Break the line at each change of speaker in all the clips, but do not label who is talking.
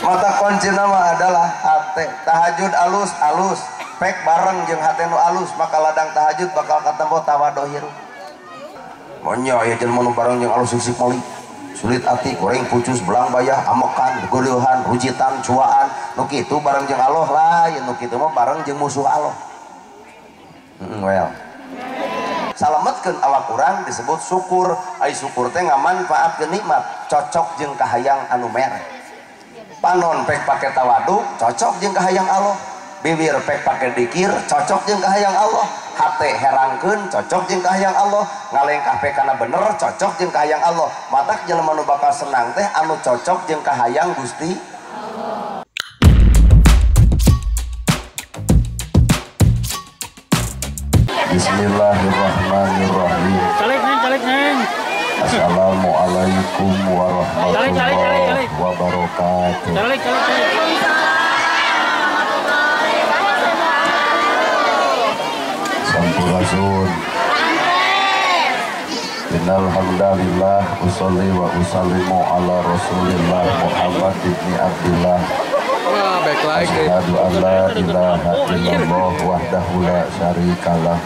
Mata kunci nama adalah hate. Tahajud alus alus pek bareng jeung hate nu alus maka ladang tahajud bakal katempo tawado hirup. Monya aya jelema nu bareng jeung alus sisik moli. Sulit ati goreng pucus belang bayah amekan goleuhan rujitan cuaan nu kitu bareng jeung Allah lain nu kitu mah bareng jeung musuh Allah. Well. Salametkeun awak urang disebut syukur. Ai syukur teh ngamanfaatkeun nikmat cocok jeung kahayang anu mere. Panon pek pake tawadu cocok jeung kahayang Allah. Bibir pek pake dikir cocok jeung kahayang Allah. Hate herangkeun cocok jeung kahayang Allah. Ngalengkah pek kana bener cocok jeung kahayang Allah. Matak jelema nu bakal senang teh anu cocok jeung kahayang Gusti Allah.
Bismillahirrahmanirrahim.
Calik neng, calik neng.
Assalamualaikum warahmatullahi wabarakatuh.
Calik, calik, calik.
Sampurasun. Innal hamdalillah usolli wa usallimu ala Rasulillah Muhammad ibni Abdillah.
Baik lagi.
Asyhadu an la ilaha illallah wahdahu la syarikalah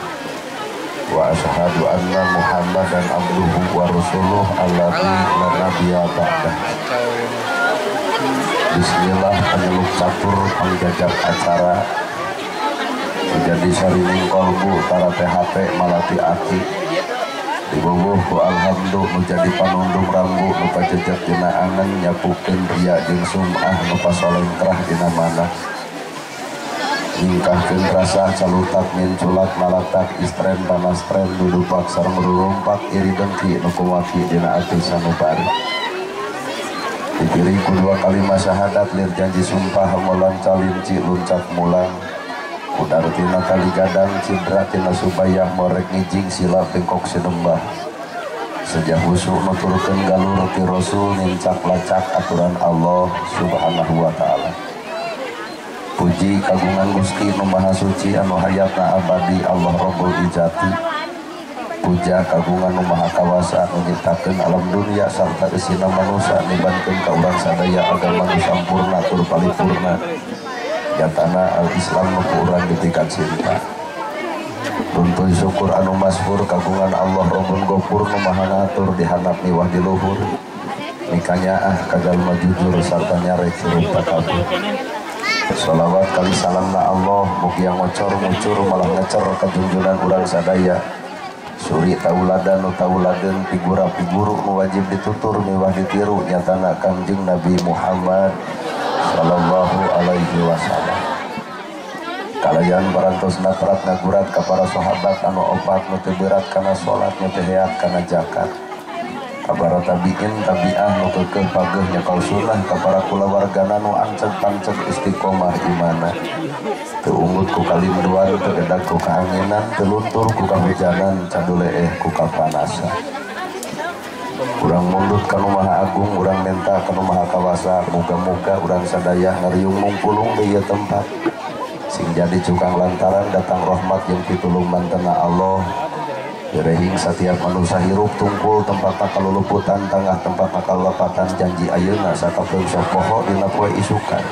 wa asyhadu anna Muhammadan abduhu wa rasuluh alladzi la nabiyya ba'dah. Bismillah penyeluk catur pangjajab acara menjadi sarining kolbu tara THT malati aki dibubuh ku alhamdu menjadi panundung rambu nu pajejep dina angen nyapukeun ria jeung sum'ah nu pasolengkrah dina manah nyingkahkeun rasa calutak minculak malatak istren panastren dudupak sareng rurumpak iri dengki nu kumaki dina ati sanubari dipilih ku dua kalimat syahadat lir janji sumpah molan calinci luncak mulang udar tina tali gadang cidra tina subayah morek ngijing sila bengkok sinembah sejah husuk nuturkeun galur ti rasul nincak lacak aturan Allah subhanahu wa ta'ala. Puji kagungan Gusti nu Maha Suci anu hayatna abadi Allah Rabbul Ijati. Puja kagungan nu Maha Kawasa anu nyiptakeun alam dunia sarta eusina manusa nibankeun ka urang sadaya agama nu sampurna tur paripurna. Nyatana al-Islam nu ku urang ditikan cinta. Tuntuy syukur anu masyhur kagungan Allah Rabbul Ghafur nu Maha Ngatur di handap miwah di luhur. Mikanyaah ka jalma jujur sarta nyarek hirup takabur. Sholawat kali salam na Allah mugia ngocor ngucur malah ngecer kejunjunan urang sadaya. Suri tauladan nu tauladeun figura figuru nu wajib ditutur miwah ditiru nyatana Kangjeng Nabi Muhammad sallallahu alaihi wasallam. Kalayan parantos natrat ngagurat ka para sahabat anu opat nu teu berat kana salat nu teu heat kana zakat. Kabara tabiin tabiah nu keukeuh pageuh nyekal sunnah ka para kulawargana nu anceg panceg istiqomah imana. Teu ungut ku kalinduan teu gedag ku kaanginan teu luntur ku kahujanan caduleeh ku kapanasan. Urang mundut ka nu Maha Agung, urang menta ka nu Maha Kawasa, muga-muga urang sadaya ngariung mungkulung di ieu tempat. Sing jadi cukang lantaran datang rahmat jeung pitulung mantena Allah. Direhing setiap manusia hirup tungkul tempat kaluluputan tangah tempat kalulepatan janji ayeuna sakapeung sok poho dina poe isukan.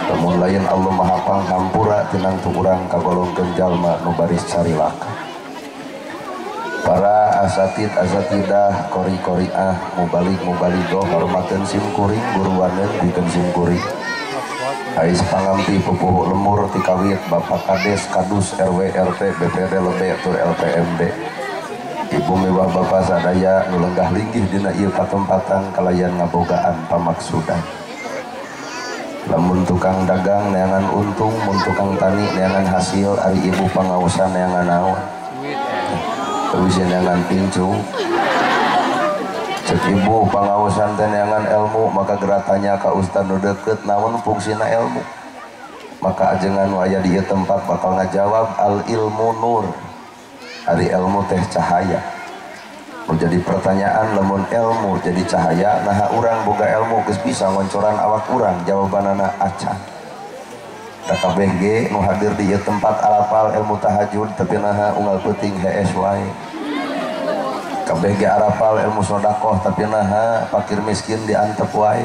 Lamun lain Allah Maha Panghampura tinangtu urang kagolongkeun jalma nu baris carilaka. Para asatid asatidah kori koriah mubalik mubaligoh hormateun sim kuring guruaneun pikeun sim kuring. Ais pangampi pupuhu lemur tikawit Bapak Kades Kadus RW RT BPD Lebe tur LPMD. Ibu mewah bapak sadaya nu lenggah linggih dina ieu patempatan kalayan ngabogaan pamaksudan. Lamun tukang dagang neangan untung, mun tukang tani neangan hasil, ari ibu pangaosan neangan naon. Teu neangan pincu. Cek ibu pangaosan teh neangan ilmu, maka geratanya ka ustad nu deukeut naon fungsina ilmu. Maka ajengan nu aya di ieu tempat bakal ngajawab al ilmu nur. Ari ilmu teh cahaya. Menjadi pertanyaan lamun ilmu jadi cahaya, naha urang boga ilmu geus bisa ngoncoran awak urang, jawabanana acan. Kabeh ge nu hadir di ieu tempat arapal ilmu tahajud tapi naha unggal peuting hees wae. Kabeh ge arapal ilmu sedekah tapi naha fakir miskin diantep wae.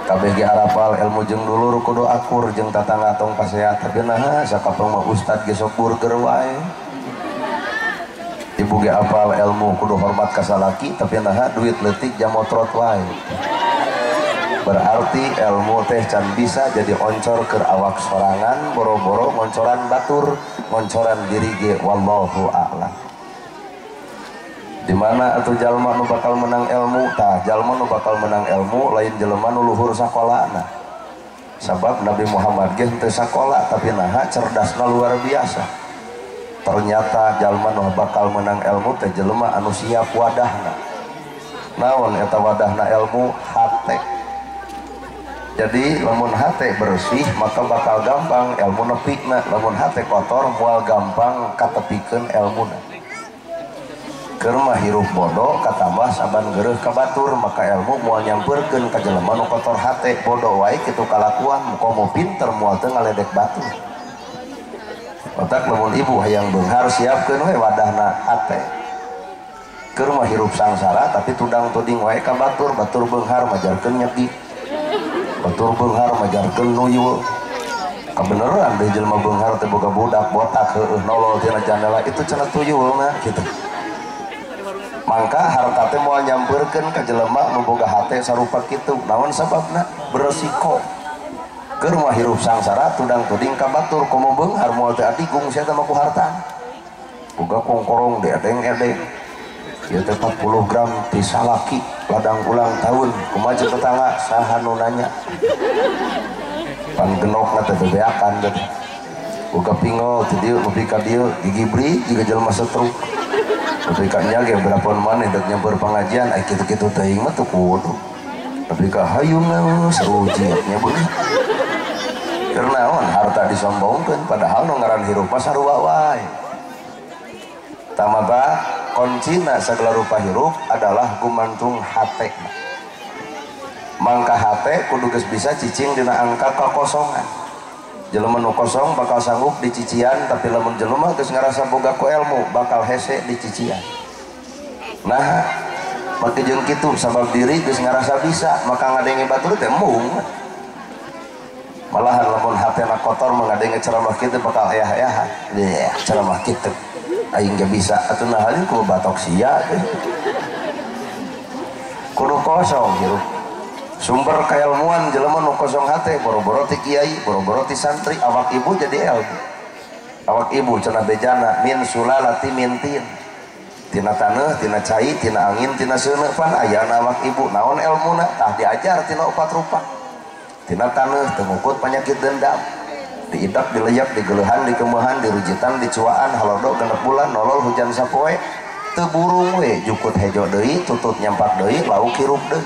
Kabeh ge arapal ilmu jeung dulur kudu akur jeung tatangga tong pasea tapi naha sakapeng mah ustad ge sok burger wae. Ibu ge apal ilmu kudu hormat ka salaki tapi naha duit leutik jamotrot wae. Berarti ilmu teh can bisa jadi oncor keur awak sorangan boro-boro ngoncoran batur ngoncoran diri ge wallahu a'lam. Di mana atuh jalma nu bakal menang ilmu tah jalma nu bakal menang ilmu lain jelema nu luhur sakolana. Sabab Nabi Muhammad ge henteu sakola tapi naha cerdasna luar biasa. Ternyata jalma nu bakal menang ilmu teh jelema anu siap wadahna. Naon eta wadahna ilmu? Hate. Jadi lamun hate bersih maka bakal gampang ilmu nepikna, lamun hate kotor moal gampang katepikeun ilmuna. Keur mah hirup bodoh katambah saban geureuh ka batur maka ilmu moal nyampeurkeun ka jelema nu kotor hate bodoh wae kitu kalakuan komo pinter moal teu ngaledek batur. Otak lamun ibu hayang beunghar siapkeun we wadahna hate. Keur mah hirup sangsara tapi tudang tuding wae ka batur, batur beunghar majarkeun nyegi. Batur beunghar majarkeun nuyul. Kabeneran deui jelema beunghar teh boga budak botak heueuh nolol tina jandela itu cenah tuyulna kitu. Mangka harta teh moal nyampeurkeun ka jelema nu boga hate sarupa kitu. Naon sababna? Beresiko. Keur mah hirup sangsara tudang tuding ka batur komo beunghar moal teh adigung sia teh mah ku harta. Boga kongkorong diedeng-edeng. Ieu teh 40 gram ti salaki ladang ulang tahun kumaha jeung tetangga saha nu nanya. Pan genokna teh bebeakan teh. Boga pingol ti dieu nepi ka dieu gigibri jiga jelema setruk. Tapi ka nya ge berapon maneh dek nyamper pengajian ai kitu-kitu teuing mah teu kudu. Tapi ka hayung sauji nya beuneuh. Keur naon harta disombongkeun padahal nu ngaran hirup mah sarua wae. Tamaba kuncina segala rupa hirup adalah gumantung hate. Mangka hate kudu geus bisa cicing dina angka kakosongan. Jelema nu kosong bakal sanggup dicician tapi lamun jelema geus ngarasa boga ku ilmu bakal hese dicician. Nah, make jeung kitu sabab diri geus ngarasa bisa maka ngadenge batur teh embung. Malahan lamun hatena kotor ngadenge ceramah kitu bakal eah-eahan. Deh, ceramah kitu aing ge bisa atuh nah halim ku batok sia teh. Kudu kosong hirup. Sumber keilmuan jelema nu kosong hate boro-boro ti kiai, boro-boro ti santri, awak ibu jadi ilmu. Awak ibu cenah bejana min sulalati min tin. Tina taneuh, tina cai, tina angin, tina seuneu pan ayana awak ibu. Naon elmuna? Tah diajar tina opat rupa. Tina taneuh teu ngukut panyakit dendam. Diidak, dileyak, digeleuhan, dikemeuhan, dirujitan, dicuaan, halodo genep bulan, nolol hujan sapoe, teu burung we jukut hejo deui, tutut nyampak deui, lauk hirup deui.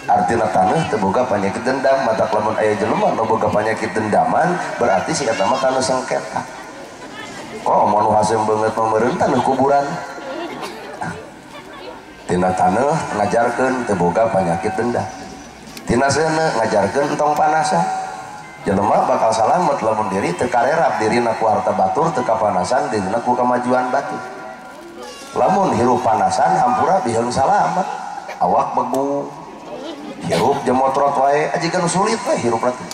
Artina taneuh teu boga panyakit dendam, matak lamun aya jelema nu boga panyakit dendaman berarti si eta mah taneuh sengketa. Kok mun nu hasem beungeut mah meureun taneuh kuburan. Tina taneuh ngajarkeun teu boga panyakit dendam. Tina seuneu ngajarkeun entong panasan. Jelema bakal salamet lamun diri teu karerap dirina ku harta batur teu kapanasan dirina ku kamajuan batur. Lamun hirup panasan hampura biheung salamet, awak begung. Hirup jemotrot wae ajikan sulit we hirup teh.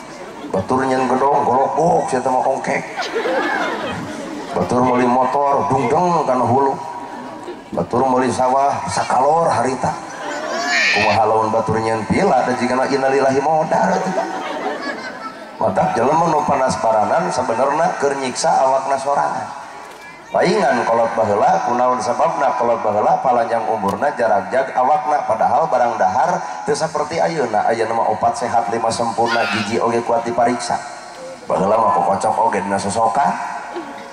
Batur nyen gedong golokok sia teh mah ongkek. Batur meuli motor dungdeng kana hulu. Batur meuli sawah sakalor harita. Kumaha lamun batur nyen pila da jigana innalillahi modar atuh. Matak jelema nu panas paranan sabenerna keur nyiksa awakna sorangan. Paingan kolot baheula kunaon sababna kolot baheula palanjang umurna jaragjag awakna padahal barang dahar teu saperti ayeuna. Ayeuna mah opat sehat lima sempurna gigi oge kuat dipariksa. Baheula mah kokocok oge dina sosokan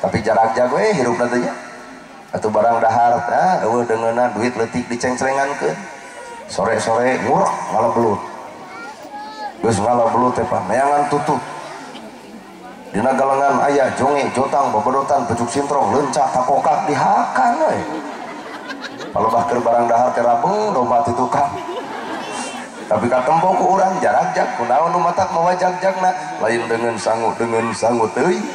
tapi jaragjag we hirupna teh nya. Atuh barang dahar tah eueuh deungeunna duit leutik dicengcrengankeun. Sore-sore ngurek ngalabelut. Geus ngalabelut teh pan neangan tutut. Dina galengan aya jonge, jotang, babedotan, pecuk sintrong, lencah, takokak dihakan we. Palebah keur barang dahar teh rabeng domba ti tukang. Tapi katempo ku urang jaragjag kunaon nu matak mawa jagjagna lain deungeun sangu teuing.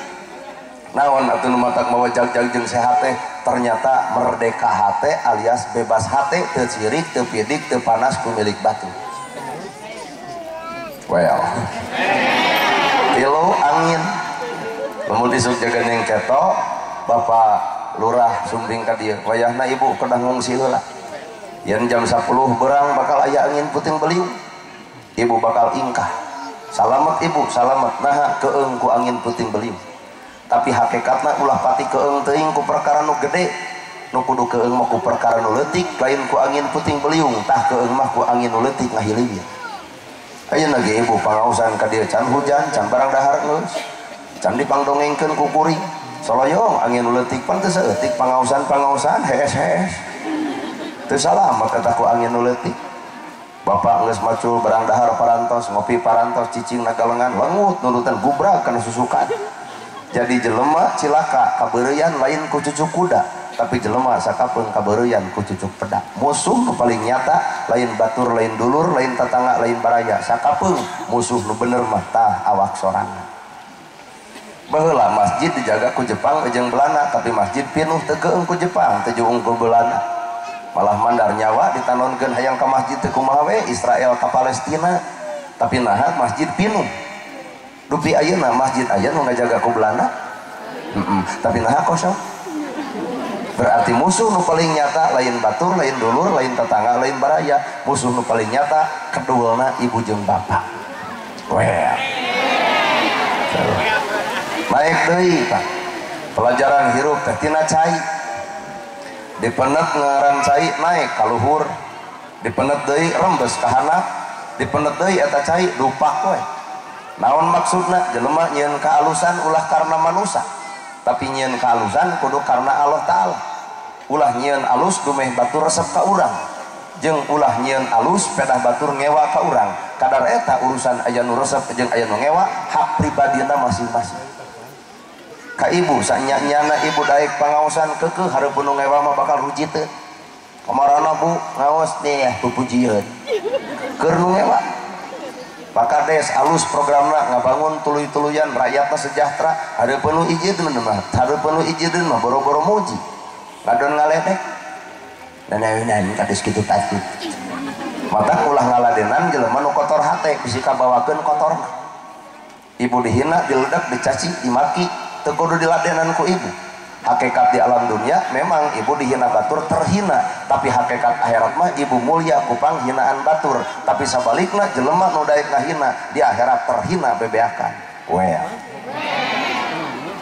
Naon atuh nu matak mawa jagjag jeung sehat teh ternyata merdeka hate alias bebas hate teu sirik, teu pidik, teu panas ku milik batu. Well. Tilu angin. Lamun isuk jaga nyeng ketok, Bapak Lurah sumbing ka dieu. Wayahna ibu kedah ngungsi heula. Yen jam 10 berang bakal aya angin puting beliung. Ibu bakal ingkah. Salamet ibu, salamet. Naha keung ku angin puting beliung. Tapi hakikatna ulah pati keung teuing ku perkara nu gede. Nu kudu keung mah ku perkara nu leutik, lain ku angin puting beliung, tah keung mah ku angin nu leutik ngahiliwir. Ayeuna ge ibu pangaosan ka dieu can hujan, can barang dahar geus. Can dipangdongengkeun ku kuring. Soloyong angin nu leutik pan teu saeutik pangaosan-pangaosan hees-hees. Teu salamet eta ku angin nu leutik. Bapak geus macul barang dahar parantos, ngopi parantos, cicing nagalengan, lengut nurutan gubrak kana susukan. Jadi jelema cilaka kabeureuyan lain ku cucuk kuda, tapi jelema sakapeung kabeureuyan ku cucuk peda. Musuh nu paling nyata lain batur, lain dulur, lain tatangga, lain baraya. Sakapeung musuh nu bener mah tah awak sorangan. Baheula masjid dijaga ku Jepang jeung Belanda, tapi masjid pinuh teu keung ku Jepang, teu juung ku Belanda. Malah mandar nyawa ditanonkeun hayang ka masjid teu kumaha we Israel ka Palestina, tapi naha masjid pinuh. Dupi ayeuna masjid aya nu ngajaga ku Belanda. Tapi naha kosong. Berarti musuh nu paling nyata lain batur, lain dulur, lain tetangga, lain baraya. Musuh nu paling nyata keduelna ibu jeung bapak. Well. Naik deui tah. Pelajaran hirup teh tina cai. Dipenet ngaran cai naik ka luhur. Dipenet deui rembes ka handap. Dipenet deui eta cai dupak we. Naon maksudna? Jelema nyieun kaalusan ulah karena manusa, tapi nyieun kaalusan kudu karena Allah Ta'ala. Ulah nyieun alus dumeh batur resep ka urang, jeung ulah nyieun alus pedah batur ngewa ka urang. Kadar eta urusan aya nu resep jeung aya nu ngewa hak pribadina masing-masing. Ka ibu sanya-nyana ibu daek pangaosan keukeuh hareupeun nu ngewa mah bakal rujiteun. Kamarana bu ngaos deh pupujieun. Keur nu ngewa. Pak Kades alus programna ngabangun tuluy-tuluyan rakyatna sejahtera, hareupeun nu ijidun mah, hareupeun nu ijidun mah boro-boro muji. Ngadon ngaledek. Nanaeunan kades kitu patut. Mata ulah ngaladenan jelema nu kotor hate bisi kabawakeun kotorna. Ibu dihina, diledak, dicaci, dimaki, teu kudu diladenan ku ibu. Hakikat di alam dunia memang ibu dihina batur terhina, tapi hakikat akhirat mah ibu mulia kupang hinaan batur. Tapi sabalikna jelema nu daek ngahina di akhirat terhina bebeakan. Well.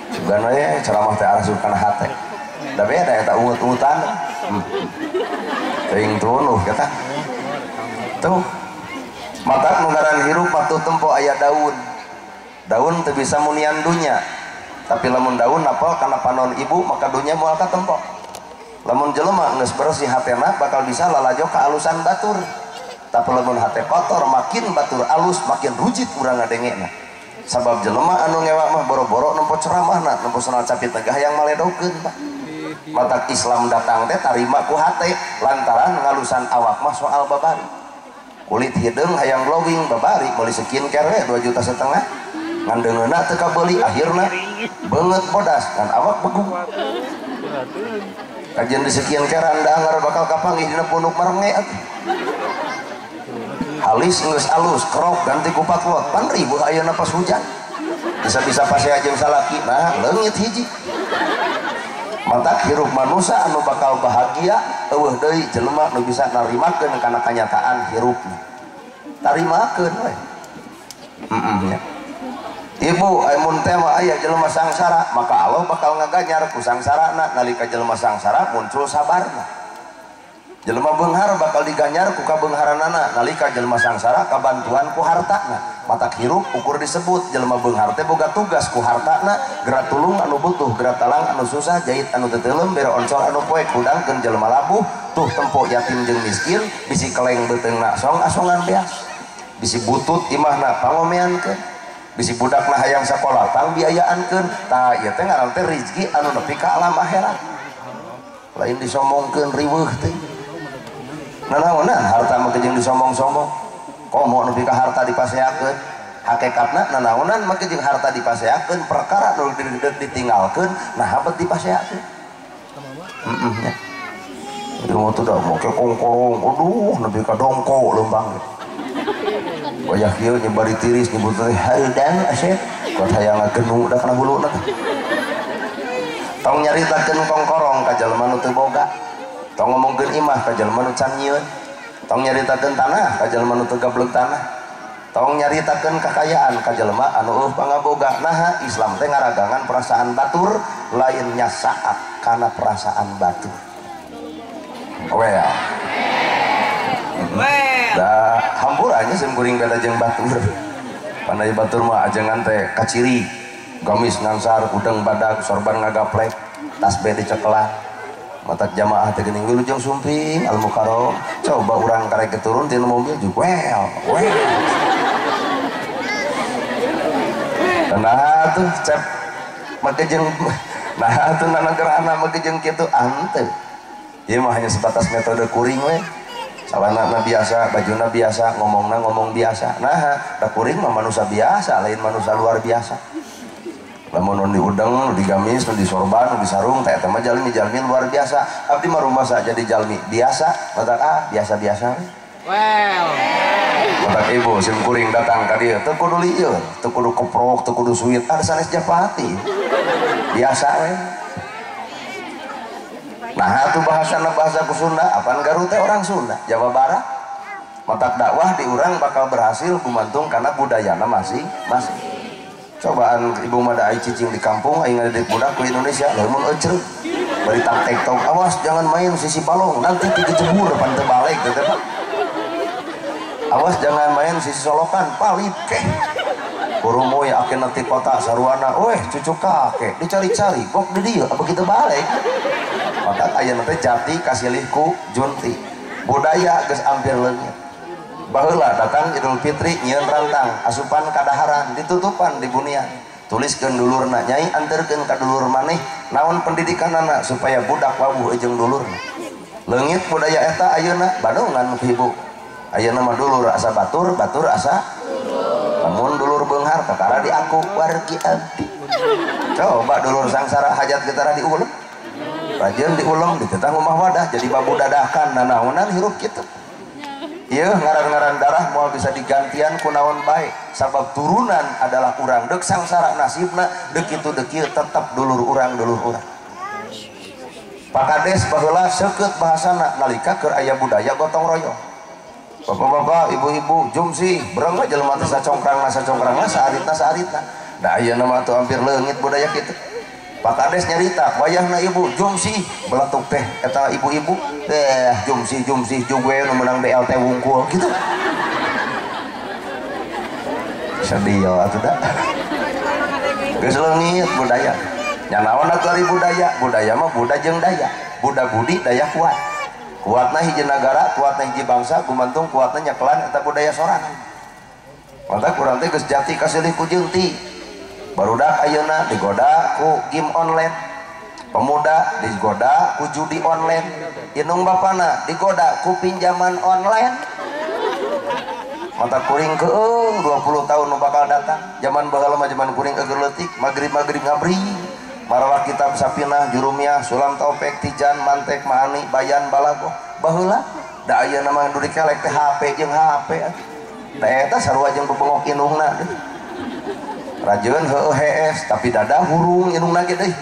Sugan we ceramah teh arasup kana hate. Da beda eta ungut-ungutan. Teuing tunuh kata. Tuh. Matak nu ngaran hirup mah tuh tempo aya daun. Daun teu bisa munian dunya. Tapi lamun daun napal karena panon ibu maka dunya moal katempo. Lamun jelema geus bersih hatena bakal bisa lalajo kaalusan batur. Tapi lamun hate kotor makin batur alus makin rujit urang ngadengena. Sabab jelema anu ngewa mah boro-boro nempo ceramahna, nempo senal capit negah yang maledokeun Pak. Matak Islam datang teh tarima ku hate lantaran ngalusan awak mah soal babari. Kulit hideung hayang glowing babari meuli skincare we 2,5 juta. Ngandeungeuna teu kabeuli akhirna beungeut bodas kan awak begung. Kajian di skincare dangar bakal kapanggih dina punuk marenge atuh. Halis geus alus kerok ganti ku patlot pan ribuh ayeuna pas hujan. Bisa-bisa pasea jeung salaki nah leungit hiji. Matak hirup manusa anu bakal bahagia eueuh deui jelema nu bisa narimakeun kana kanyataan hirupna. Tarimakeun we. Heeh. Ibu amun teh mah aya jelema sangsara maka Allah bakal ngaganyar ku sangsarana. Nalika jelema sangsara muncul sabarna. Jelema beunghar bakal diganyar ku kabeungharanana. Nalika jelema sangsara kabantuan ku hartana. Matak hirup ukur disebut jelema beunghar teh boga tugas ku hartana, geura tulung anu butuh, geura talang anu susah, jahit anu teu teuleum, bere oncor anu poek, hudangkeun jelema labuh, tuh tempo yatim jeung miskin, bisi keleng beuteungna song asongan beas, bisi butut imahna pangomeankeun, bisi budakna hayang sakola tang biayaankeun. Tah ieu teh ngaran teh rezeki anu nepi ka alam akhirat. Lain disombongkeun riweuh teh. Nanaonan harta mah jeung disombong-sombong. Komo nepi ka harta dipaseakeun. Hakikatna nanaonan mah jeung harta dipaseakeun, perkara nu ditinggalkeun nah habet dipaseakeun. Heeh nya. Ieu mah teu da make kongkorong, aduh nepi ka dongko leumbang. Wayah kieu nyebari tiris nyebut teh hareudang asep kuat hayang ngagenu da kana huluna teh. Tong nyaritakeun kongkorong ka jalma nu teu boga. Tong ngomongkeun imah ka jalma nu can nyieun. Tong nyaritakeun tanah ka jalma nu teu gableg tanah. Tong nyaritakeun kakayaan ka jelema anu eueuh pangaboga. Naha Islam teh ngaragangan perasaan batur lain nyasaat kana perasaan batur. Well. Da hampura nya sim kuring beda jeung batur. Pandai batur mah ajengan teh kaciri, gamis ngangsar, udeng badag, sorban ngagaplek, tasbih dicekelan. Matak jamaah teh geuning wilujeng sumping al mukarram. Coba urang karek turun tina mobil juga well, well. Nah tuh cep make jeung nah tuh nanagerana make jeung kitu ante. Ieu mah hanya sebatas metode kuring we. Salanana biasa, bajuna biasa, ngomongna ngomong biasa. Nah, da kuring mah manusia biasa, lain manusia luar biasa. Lamun nu diudeng, nu digamis, nu disorban, nu disarung, teh eta mah jalmi-jalmi luar biasa. Abdi mah rumasa jadi jalmi biasa, matak ah biasa-biasa.
Well.
Matak ibu sim kuring datang ka dieu teu kudu lieur, teu kudu keprok, teu kudu suit, ada sanes japati. Biasa we. Nah, atuh bahasana bahasa ku Sunda, apaan Garut teh orang Sunda, Jawa Barat. Matak dakwah di urang bakal berhasil gumantung karena budayana masing-masing. Cobaan ibu mah da ai cicing di kampung aing ngadidik budak ku Indonesia, lamun ecreuh. Bari tak tektok, awas jangan main sisi balong, nanti dikejebur pan teu balik teh Pak. Awas jangan main sisi solokan, palit keh. Kurumoy akhirna ti kota saruana, weh cucu kakek dicari-cari, kok di dieu apa kitu balik. Maka ayeuna teh jati kasilih ku junti. Budaya geus hampir leungit. Baheula datang Idul Fitri nyieun rantang, asupan kadaharan ditutupan di bunian. Tuliskeun dulurna, nyai anterkeun ka dulur maneh naon pendidikanana supaya budak wawuh jeung dulurna. Leungit budaya eta ayeuna badongan ku ibu. Ayeuna mah dulur asa batur, batur asa lamun dulur beunghar kakara diaku wargi abdi. Coba dulur sangsara hajat getara diulem. Rajin diulem ditetang rumah wadah jadi babu dadakan nanaonan hirup kitu. Ieu ngaran-ngaran darah moal bisa digantian ku naon bae sabab turunan adalah urang deuk sangsara nasibna deuk kitu deuk kieu tetep dulur urang dulur urang. Pak Kades baheula seukeut bahasana nalika keur aya budaya gotong royong. Bapak-bapak, ibu-ibu, jumsi, bereng we jelema teh sacongkrangna sacongkrangna saaritna saaritna. Da ayeuna mah atuh hampir leungit budaya kitu. Pak Kades nyarita, wayahna ibu jumsi beletuk teh eta ibu-ibu teh jumsi jumsi jug we nu meunang BLT wungkul gitu. Sedih atuh da. Geus leungit budaya. Nya naon atuh ari budaya? Budaya mah buda jeung daya. Buda budi daya kuat. Kuatna hiji nagara, kuatna hiji bangsa, gumantung kuatna nyekelan eta budaya sorangan. Mata kurang teh geus jati kasilih ku junti. Barudak ayeuna digoda ku game online. Pemuda digoda ku judi online. Indung bapana digoda ku pinjaman online. Mata kuring keung 20 tahun nu bakal datang. Zaman baheula mah zaman kuring eueuh leutik, magrib-magrib ngabri. Marawat kitab Sapinah, Jurumiyah, Sulam Taufik, Tijan, Mantek, Maani, Bayan, Balago. Baheula da ayeuna mah nu dikelek teh HP jeung HP. Teh eta sarua jeung bebengok indungna. Rajeun heueuh hees tapi dada hurung indungna ge deui.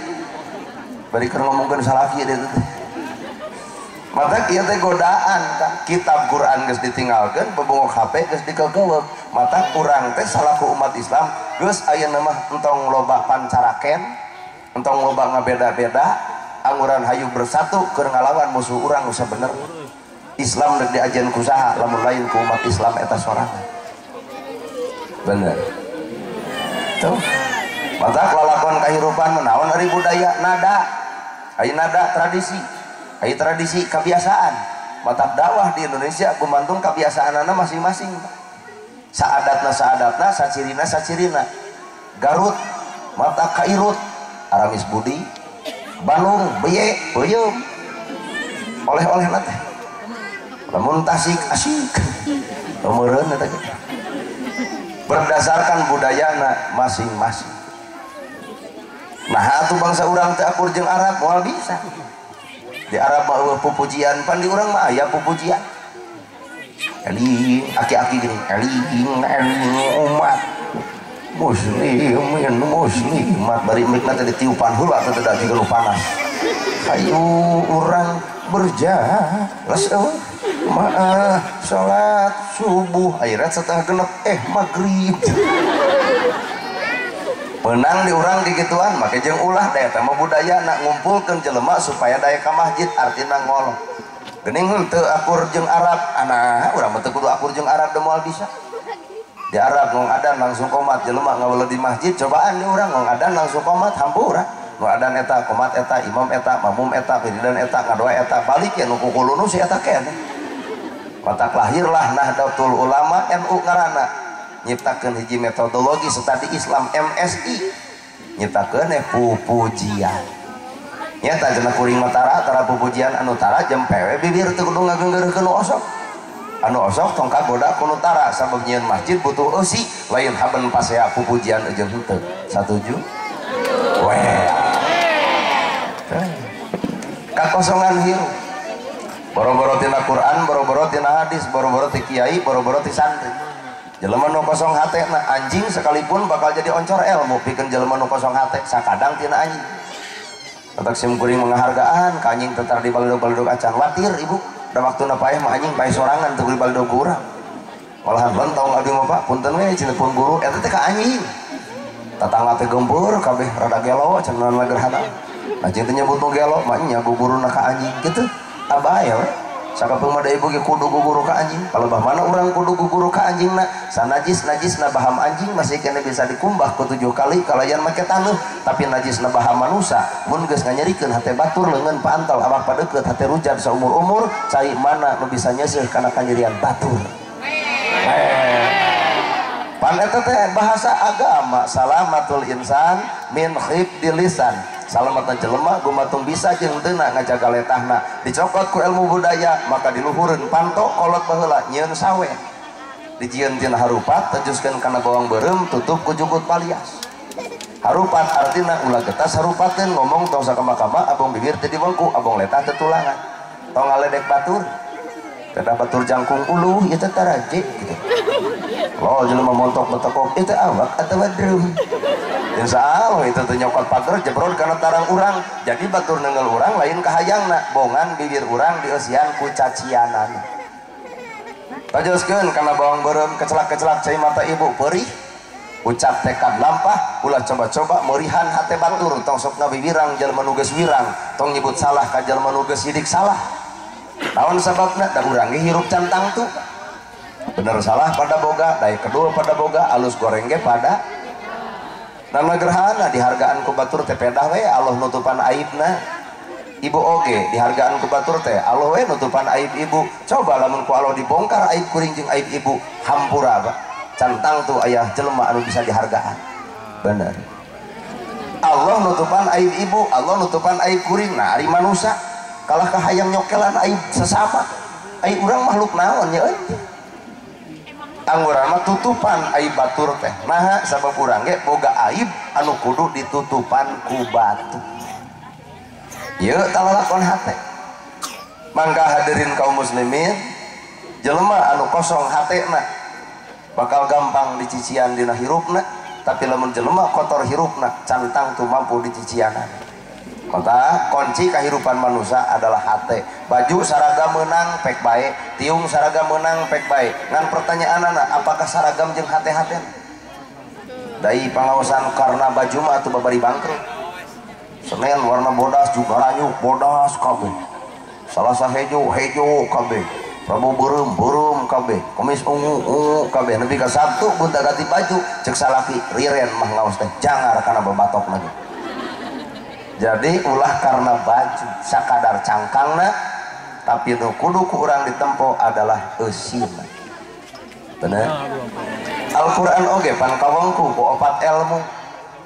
Bari keur ngomongkeun salaki deui teh. Mata ieu teh godaan tah. Kitab Quran geus ditinggalkeun, bebengok HP geus dikeukeuweuk. Mata urang teh salaku umat Islam geus ayeuna mah entong loba pancaraken, entong loba ngabeda-beda, anguran hayu bersatu keur ngalawan musuh urang nu sabenerna. Islam rek diajen ku saha lamun lain ku umat Islam eta sorangan. Bener. Tuh. Mata lalakon kahirupan menaon ari budaya nada. Aya nada tradisi. Aya tradisi kebiasaan. Mata dakwah di Indonesia gumantung kebiasaanana masing-masing. Saadatna saadatna, sacirina sacirina. Garut mata kairut, Aramis Budi, Bandung beye peuyeum. Oleh-oleh teh. Lamun Tasik asik. Meureun eta ge. Berdasarkan budayana masing-masing. Nah, atuh bangsa urang teh akur jeung Arab moal bisa. Di Arab mah eueuh pupujian, pan di urang mah aya pupujian. Eling aki-aki gini, eling eling umat muslimin muslimat bari mikna teh ditiupan heula teh da jiga nu panas. Hayu urang berjalas maah salat subuh akhirat setengah genep maghrib. Menang di urang digituan make jeung ulah da eta mah budaya nak ngumpulkeun jelema supaya daya ka masjid artina ngolok. Gening henteu akur jeung Arab, ana urang mah teu kudu akur jeung Arab da moal bisa. Di Arab ngong adan langsung komat jelema ngaweleh di masjid cobaan di urang ngong adan langsung komat hampura. Nu adan eta komat eta imam eta makmum eta wiridan eta ngadoa eta balik ya nu kukulunu si eta keneh. Matak lahirlah Nahdlatul Ulama NU ngaranna nyiptakeun hiji metodologi studi Islam MSI nyiptakeun pupujian. Nyata cenah kuring mah tara tara pupujian anu tara jempewe bibir teu kudu ngagenggeureun nu osok. Anu osok tong kagoda ku nu tara sabab nyieun masjid butuh eusi lain haben pasea pupujian jeung henteu. Satuju? Weh. Kakosongan hirup. Boro-boro tina Quran, boro-boro tina hadis, boro-boro ti kiai, boro-boro ti santri. Jelema nu kosong hatena anjing sekalipun bakal jadi oncor ilmu pikeun jelema nu kosong hate sakadang tina anjing. Tatak sim kuring menghargaan ka anjing tetar di baledog-baledog acan watir ibu da waktuna paeh mah anjing paeh sorangan teu di baledog ku urang. Malahan lentong abdi mah Pak punten we cenah pun guru eta teh ka anjing. Tatangga teh gempur kabeh rada gelo cenah gerhana. Anjing teh nyebut nu gelo mah nya guguruna ka anjing kitu. Abaya we. Sakapeung mah da ibu ge kudu guguru ka anjing. Palebah mana urang kudu guguru ka anjingna? Sanajis najisna baham anjing masih kena bisa dikumbah ku 7 kali kalayan make taneuh, tapi najisna baham manusa mun geus nganyerikeun hate batur leungeun paantel awak padeukeut hate rujat saumur-umur cai mana nu bisa nyeuseuh kana kanyerian batur. Pan eta teh bahasa agama salamatul insan min khibdil lisan. Salamatan jelema gumatung bisa jeung teuna ngajaga letahna dicokot ku ilmu budaya maka diluhureun panto kolot baheula nyieun sawe dijieun tina harupat tejuskeun kana bawang beureum tutup ku jukut palias. Harupat artina ulah getas harupateun ngomong tong sakama-kama abong bibir teu diwengku abong letah teu tulangan tong ngaledek batur kedah batur jangkung uluh ieu teh taraje gitu. Lo jelema montok betekok ieu teh awak atawa drum. Insya Allah itu tuh nyokot pager jebrod karena tarang urang jadi batur nenggel urang lain kahayangna bongan bibir urang dieusian ku cacianan. Tajoskeun kana bawang beureum kecelak-kecelak cai mata ibu perih ucap tekad lampah ulah coba-coba merihan hate batur tong sok ngawiwirang jelema nu geus wirang tong nyebut salah ka jelema nu geus sidik salah. Naon sababna da urang ge hirup can tangtu. Bener salah pada boga, daek kedul pada boga, alus goreng ge pada nama gerhana dihargaan ku batur teh pedah we Allah nutupan aibna. Ibu oge dihargaan ku batur teh Allah we nutupan aib ibu. Coba lamun ku Allah dibongkar aib kuring jeung aib ibu hampura Pak. Cantang tuh ayah jelema anu bisa dihargaan. Bener. Allah nutupan aib ibu, Allah nutupan aib kuring. Nah ari manusa kalah ka hayang nyokelan aib sesama. Aib urang makhluk naon nya euy. Angguran mah tutupan aib batur teh. Naha sabab urang ge boga aib anu kudu ditutupan ku batu. Ieu talalakon hate. Mangga hadirin kaum muslimin, jelema anu kosong hatena bakal gampang dicician dina hirupna, tapi lamun jelema kotor hirupna cantang tu mampu dicicianan. Maka kunci kehidupan manusia adalah hate. Baju saragam menang pek bae, tiung saragam menang pek bae. Ngan pertanyaan anak, apakah saragam jeung hate-hate? Dai pangaosan karena baju mah atuh babari bangkrut. Senin warna bodas juga ranyuk bodas kabeh. Salasa hejo hejo kabeh. Rabu beureum beureum kabeh. Kamis ungu ungu kabeh. Nepi ka Sabtu gonta ganti baju cek salaki riren mah ngaos teh jangar kana babatok lagi. Jadi ulah karena baju sakadar cangkangna tapi nu kudu ku urang ditempo adalah eusina. Bener? Al-Qur'an oge pan kawengku ku opat ilmu.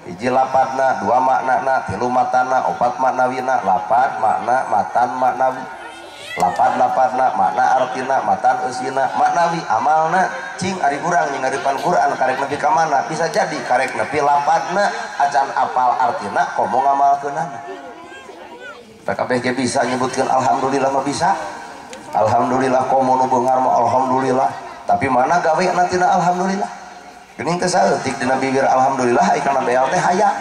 Hiji lapatna, dua maknana, tilu matana, opat maknawina, lapat makna, matan maknawi. Lapat lapatna, makna artina, matan eusina, maknawi amalna. Cing ari urang nyingaripan Quran karek nepi ka mana? Bisa jadi karek nepi lapatna acan apal artina komo ngamalkeunana. PKB ge bisa nyebutkeun alhamdulillah mah bisa. Alhamdulillah komo nu beunghar mah alhamdulillah. Tapi mana gawe tina alhamdulillah? Geuning teh saeutik dina bibir alhamdulillah ai kana BLT hayang.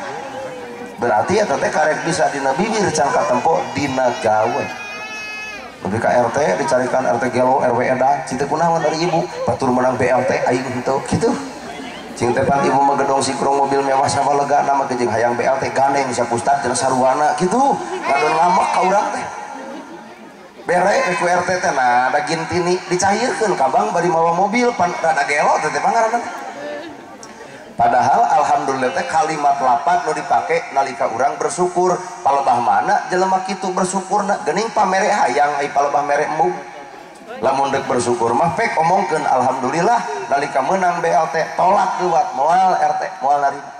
Berarti eta teh karek bisa dina bibir can katempo dina gawe. Lebih ka RT dicarikan RT gelo RW edan cing teh kunaon dari ibu batur menang BLT aing henteu kitu. Cing teh pan ibu mah gedong sikrong mobil mewah sama lega nama jeung hayang BLT gandeng sapustad jeung saruana kitu. Ngadon ngamek ka urang teh. Bere ku RT teh nah da gintini dicairkeun ka bank bari mawa mobil pan rada gelo teh teh pangaranna. Padahal alhamdulillah teh kalimat lapat nu dipake nalika urang bersyukur. Palebah mana jelema kitu bersyukurna geuning pamere hayang ai palebah mere embung. Lamun deuk bersyukur mah pek omongkeun alhamdulillah nalika meunang BLT tolak leuwat moal RT moal narima.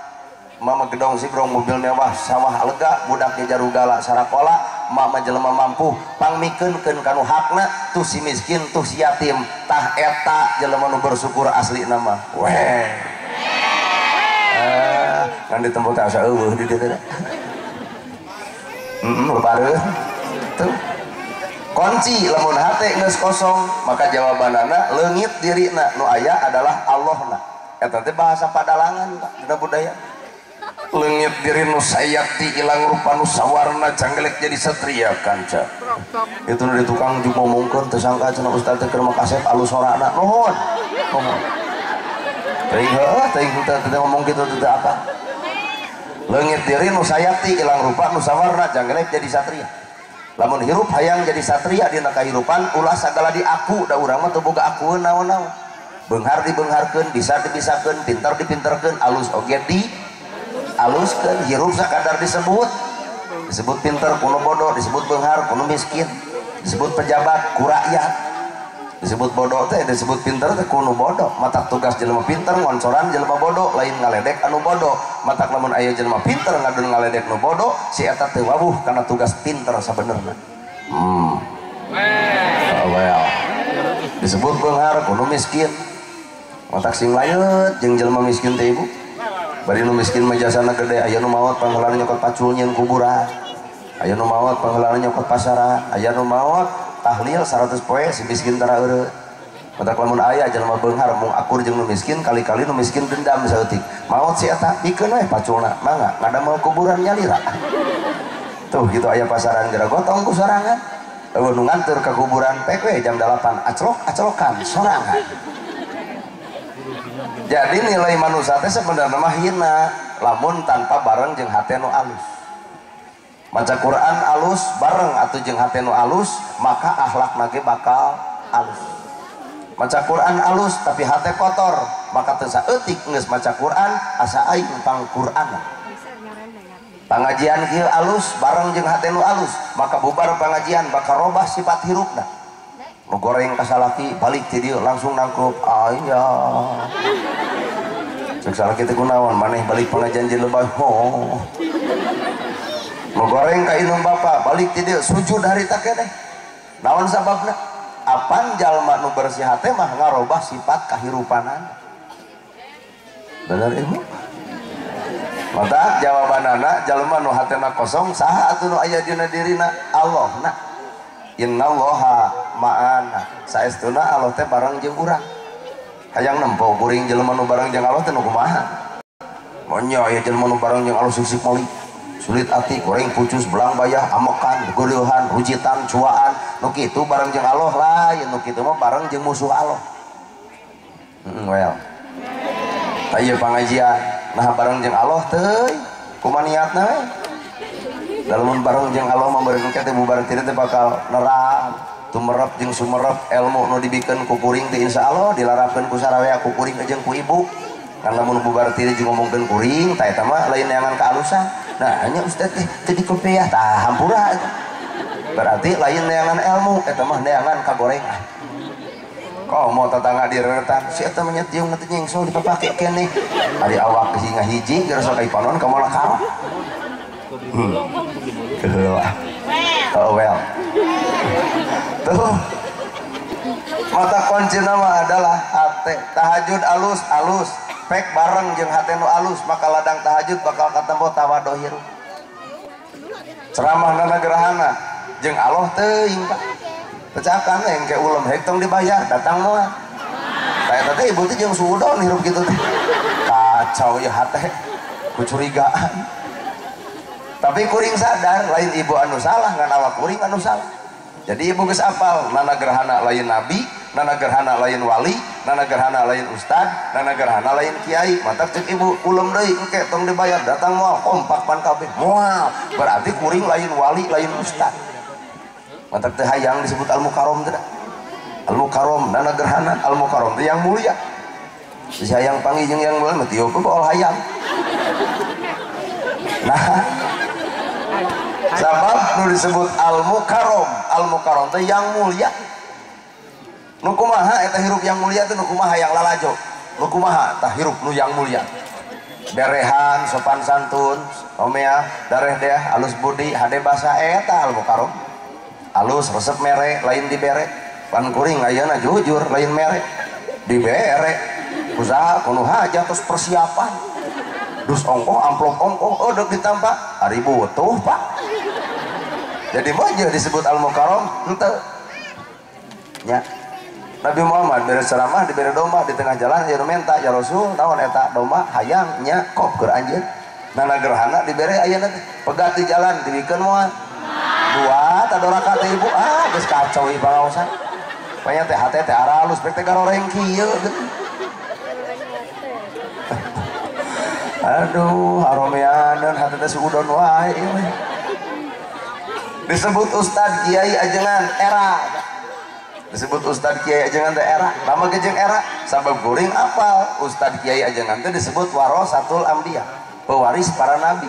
Mama gedong sigrong mobil mewah sawah lega budak ge jarugala sarakola mama jelema mampu pangmikeunkeun kanu hakna tuh si miskin tuh si yatim tah eta jelema nu bersyukur asli nama. Weh. Kan ditempo teh asa eueuh di dieu teh. Lebareuh. Tuh. Kunci lamun hate geus kosong maka jawabanana leungit dirina nu aya adalah Allahna. Eta teh bahasa padalangan Pak dina budaya. Leungit diri nu sayakti ilang rupa nu sawarna janggelek jadi satria kanca. Itu nu di tukang jeung ngomongkeun teu sangka cenah ustaz teh keur makasep alus sorana. Nuhun. Nuhun. Teuing heuh teuing teu ngomong kitu teu apa. Leungit diri nu sayakti ilang rupa nu sawarna janggelek jadi satria. Lamun hirup hayang jadi satria dina kahirupan ulah sagala diaku da urang mah teu boga akueun naon-naon. Beunghar dibeungharkeun, bisa dibisakeun, pintar dipinterkeun, alus oge di aluskeun, hirup sakadar disebut. Disebut pinter kuno bodoh, disebut beunghar kuno miskin, disebut pejabat ku rakyat. Disebut bodoh teh, disebut pinter teh kuno bodoh. Matak tugas jelema pinter ngoncoran jelema bodoh, lain ngaledek anu bodoh. Matak lamun aya jelema pinter ngadon ngaledek nu bodoh, si eta teu wawuh kana tugas pinter sabenerna. Well. Disebut beunghar kuno miskin. Matak sing layeut jeung jelema miskin teh ibu. Bari nu miskin mah jasana gede, aya nu maot pangheulana nyokot pacul nyeun kuburan. Aya nu maot pangheulana nyokot pasaran, aya nu maot tahlil 100 poe si miskin tara eureut. Matak lamun aya jelema beunghar mung akur jeung nu miskin kali-kali nu miskin dendam saeutik. Maot si eta pikeun we paculna, mangga ngadamel kuburan nyalira. Tuh gitu aya pasaran geura gotong ku sorangan. Eueuh nu nganteur ka kuburan pek we jam 8 aclok-aclokan sorangan. Jadi nilai manusia teh sebenarnya mah hina lamun tanpa bareng jeung hate nu alus. Maca Quran alus bareng atau jeung hate nu alus maka akhlakna ge bakal alus. Maca Quran alus tapi hate kotor maka teu saeutik geus maca Quran asa aing pang Quran. Pangajian kieu alus bareng jeung hate nu alus maka bubar pangajian bakal robah sifat hirupna. Nu goreng ka salaki balik ti dieu langsung nangkup aya. Cek salaki teh kunaon maneh balik pengajian jeung lebay ho. Nu goreng ka indung bapa balik ti dieu sujud harita keneh. Naon sababna? Apan jalma nu bersih hate mah ngarobah sifat kahirupanana. Bener ibu? Maka jawabanana jalma nu hatena kosong saha atuh nu aya dina dirina? Allahna. Innallaha ma'ana. Saestuna Allah teh bareng jeung urang. Hayang nempo kuring jelema nu bareng jeung Allah teh nu kumaha? Monya aya jelema nu bareng jeung Allah sisik moli. Sulit ati, goreng pucus, belang bayah, amekan, godeuhan, rujitan, cuaan, nu kitu bareng jeung Allah lain, nu kitu mah bareng jeung musuh Allah. Well. Tah ieu pangajian, nah bareng jeung Allah teuy, kumaha niatna we? Lamun bareng jeung Allah mah bareng teh bubar teh bakal nerang, tumerep jeung sumerep ilmu nu dibikeun ku kuring teh insyaallah dilarapkeun ku sarawea ku kuring jeung ku ibu. Kan lamun bubar teh jeung ngomongkeun kuring tah eta mah lain neangan kaalusan. Nah hanya ustaz teh teu dikopiah tah hampura eta. Berarti lain neangan ilmu eta mah neangan kagorengan. Komo tetangga direretan si eta mah nyetiung teh nyengsol dipapake keneh. Ari awak ngahiji geus sok panon ka moal karok. Oh well. Tuh. Mata kunci nama adalah hate. Tahajud alus alus. Pek bareng jeung hate nu alus maka ladang tahajud bakal katempo tawadoh hirup. Ceramah nana gerahana jeung Allah teuing Pak. Pecakan engke ulem hek tong dibayar, datang moal. Kayak teh ibu teh jeung suudon hirup kitu teh. Kacau ya hate, kucurigaan. Tapi kuring sadar lain ibu anu salah ngan awak kuring anu salah. Jadi ibu geus apal nana gerhana lain nabi, nana gerhana lain wali, nana gerhana lain ustad, nana gerhana lain kiai. Matak cek ibu ulem deui engke tong dibayar, datang moal kompak pan kabeh. Moal berarti kuring lain wali, lain ustad. Matak teh hayang disebut al-mukarrom teh. Al-mukarrom nana gerhana, al-mukarrom teh yang mulia. Si hayang panggih jeung yang mulia mah tieu baol hayang. Nah, sabab nu disebut al-mukarrom, al-mukarrom teh yang mulia. Nu kumaha eta hirup yang mulia teh nu kumaha yang lalajo. Nu kumaha tah hirup nu yang mulia. Berehan, sopan santun, omea, dareh deah, alus budi, hade basa eta al-mukarrom. Alus resep mere, lain dibere. Pan kuring ayeuna jujur lain mere. Dibere. Usaha kuno hajat terus persiapan. Dus ongkoh, amplop ongkoh, oh dek ditampa, ari butuh pak. Jadi mojo disebut al-mukarrom, henteu. Nya. Nabi Muhammad bere ceramah dibere domba di tengah jalan aya nu menta, ya Rasul, naon eta domba hayang nya kop keur anjeun. Nana gerhana dibere ayeuna teh, pegat di jalan dibikeun moal. Dua tadoraka teh ibu, ah geus kacau ieu pangaosan. Panya teh hate teh aralus pek teh garoreng kieu gitu. Aduh, aromeaneun hate teh suudon wae ieu. Disebut ustad kiai ajengan era. Disebut ustad kiai ajengan teh era. Lama gejeng era sabab kuring apal ustad kiai ajengan teh disebut warasatul anbiya, pewaris para nabi.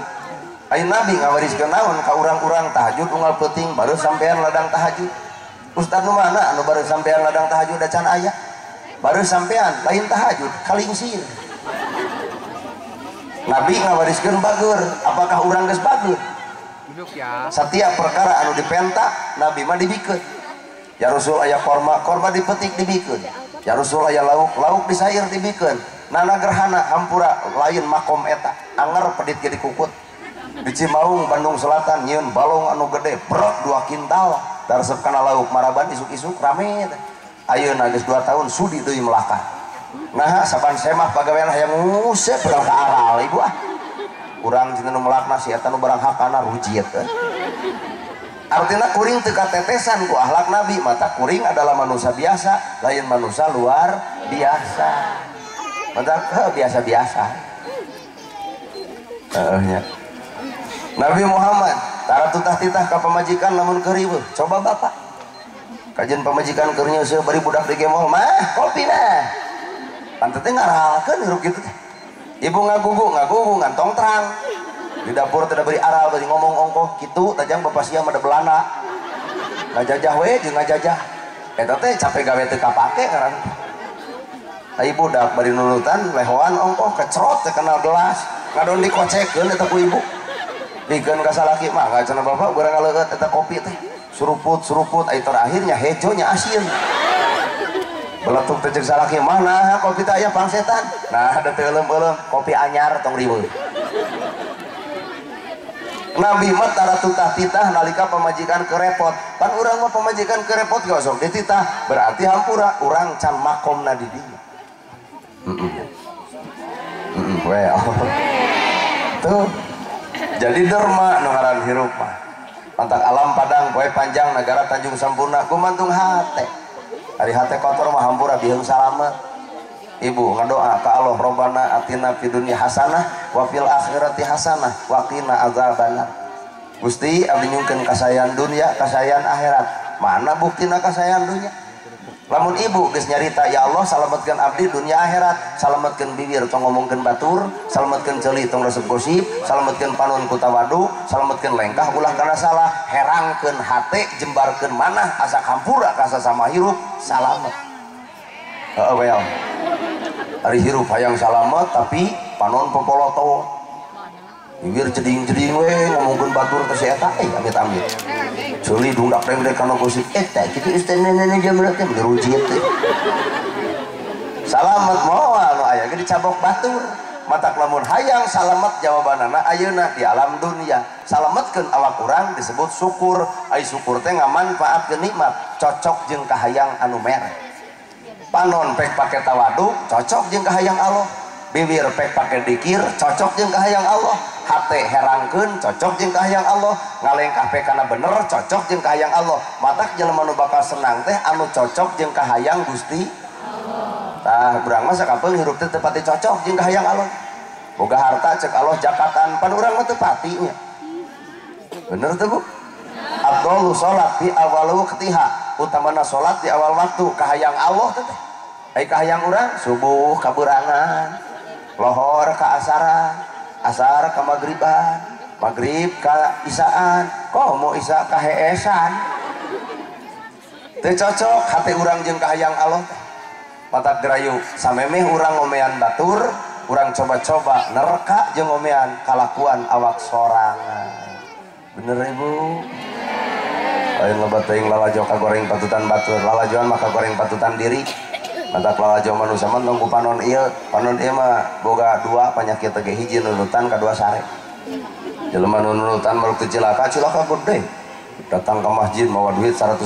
Ayo nabi ngawariskeun naon ka urang-urang tahajud unggal peuting baru sampean ladang tahajud. Ustad nu mana anu baru sampean ladang tahajud acan aya. Baru sampean lain tahajud kalingsir. Nabi ngawariskeun bager, apakah urang geus bager? Setiap perkara anu dipenta Nabi mah dibikeun. Ya Rasul aya korma, korma dipetik dibikeun. Ya Rasul aya lauk, lauk disair dibikeun. Nana gerhana hampura lain makom eta, anger pedit ge dikukut. Di Cimaung Bandung Selatan nyieun balong anu gede, brok 2 kintal, taresep kana lauk maraban isuk-isuk rame teh. Ayeuna geus 2 tahun sudi deui melakah. Nah, saban semah pagawean hayang nguseup ka aral ibu ah. Urang cenah nu melakna si eta nu barang hakana rujit eh. Artinya kuring teu katetesan ku akhlak Nabi, mata kuring adalah manusia biasa, lain manusia luar biasa. Mata biasa-biasa. Heeh nya. Nabi Muhammad tara tutah-titah ka pamajikan lamun keur riweuh. Coba bapak. Kajian pamajikan keur nyeuseuh bari budak digemol mah kopi nah. Pantes teh ngaralkeun hirup kitu teh. Ibu ngagugu, ngagugu ngantong terang. Di dapur tidak beri aral, bari ngomong ongkoh kitu tajang bapak sia mah da belana. Ngajajah we jeung ngajajah. Eta teh capek gawe teu kapake ngaran. Ai budak bari nurutan lehoan ongkoh kecrot teh kenal gelas. Ngadon dikocekeun eta ku ibu. Bikeun ka salaki mah cenah bapak urang ngaleueut eta kopi teh. Suruput-suruput ai terakhirnya hejonya asin. Beletuk teh jeung salaki mah nah kopi teh aya pangsetan. Nah da teu euleum-euleum kopi anyar tong riweuh. Nabi mah tara tutah-titah nalika pamajikan kerepot. Pan urang mah pamajikan kerepot gak sok dititah, berarti hampura urang can makomna di dinya. Well. Tuh. Jadi derma nu ngaran hirup mah. Pantak alam padang poe panjang negara Tanjung Sampurna gumantung hate. Ari hate kotor mah hampura biheung salamet. Ibu ngadoa ka Allah Robbana atina fid dunya hasanah wa fil akhirati hasanah wa qina azabannar. Gusti abdi nyungkeun kasayan dunya kasayan akhirat. Mana buktina kasayan dunya? Lamun ibu geus nyarita ya Allah salametkeun abdi dunya akhirat, salametkeun bibir tong ngomongkeun batur, salametkeun ceuli tong resep gosip, salametkeun panon ku tawadu, salametkeun lengkah ulah kana salah, herangkeun hate jembarkeun manah asa hampura ka sasama hirup salamet. Heeh well. Ari hirup hayang salamet tapi panon popoloto. Bibir jeding-jeding we ngomongkeun batur teh si eta amit-amit. Ceuli dungdak dengdek kana gosip eta kitu istana nenek jamret teh rujit teh. Salamet moal nu aya ge dicabok batur. Matak lamun hayang salamet jawabanana ayeuna di alam dunia. Salametkeun awak urang disebut syukur. Ai syukur teh ngamanfaatkeun nikmat, cocok jeung kahayang anu mere. Panon pek pake tawadu, cocok jeung kahayang Allah. Bibir pek pake dikir, cocok jeung kahayang Allah. Hate herangkeun, cocok jeung kahayang Allah. Ngalengkah pek kana bener, cocok jeung kahayang Allah. Matak jelema nu bakal senang teh anu cocok jeung kahayang Gusti Allah. Tah urang mah sakapeung hirup teh teu pati cocok jeung kahayang Allah. Boga harta cek Allah jakatan, pan urang mah teu pati nya. Bener teu Bu? Afdalu salat di awal waqtiha, utamana salat di awal waktu kahayang Allah teh. Ai kahayang urang subuh kaburangan, lohor ka asaran, asar ka magriban, maghrib ka isaan, komo isa ka heesan. Teu cocok hate urang jeung kahayang Allah teh. Matak gerayu samemeh urang ngomean batur, urang coba-coba nerka jeung ngomean kalakuan awak sorangan. Bener Ibu? Lain loba teuing lalajo kagoreng patutan batur, lalajoan mah kagoreng patutan diri. Matak lalajo manusia mah tong ku panon ieu, panon ieu mah boga dua penyakit teh, hiji nunutan kadua sare. Jelema nu nunutan maruk teu cilaka, cilaka gede. Datang ke masjid mawa duit 111.000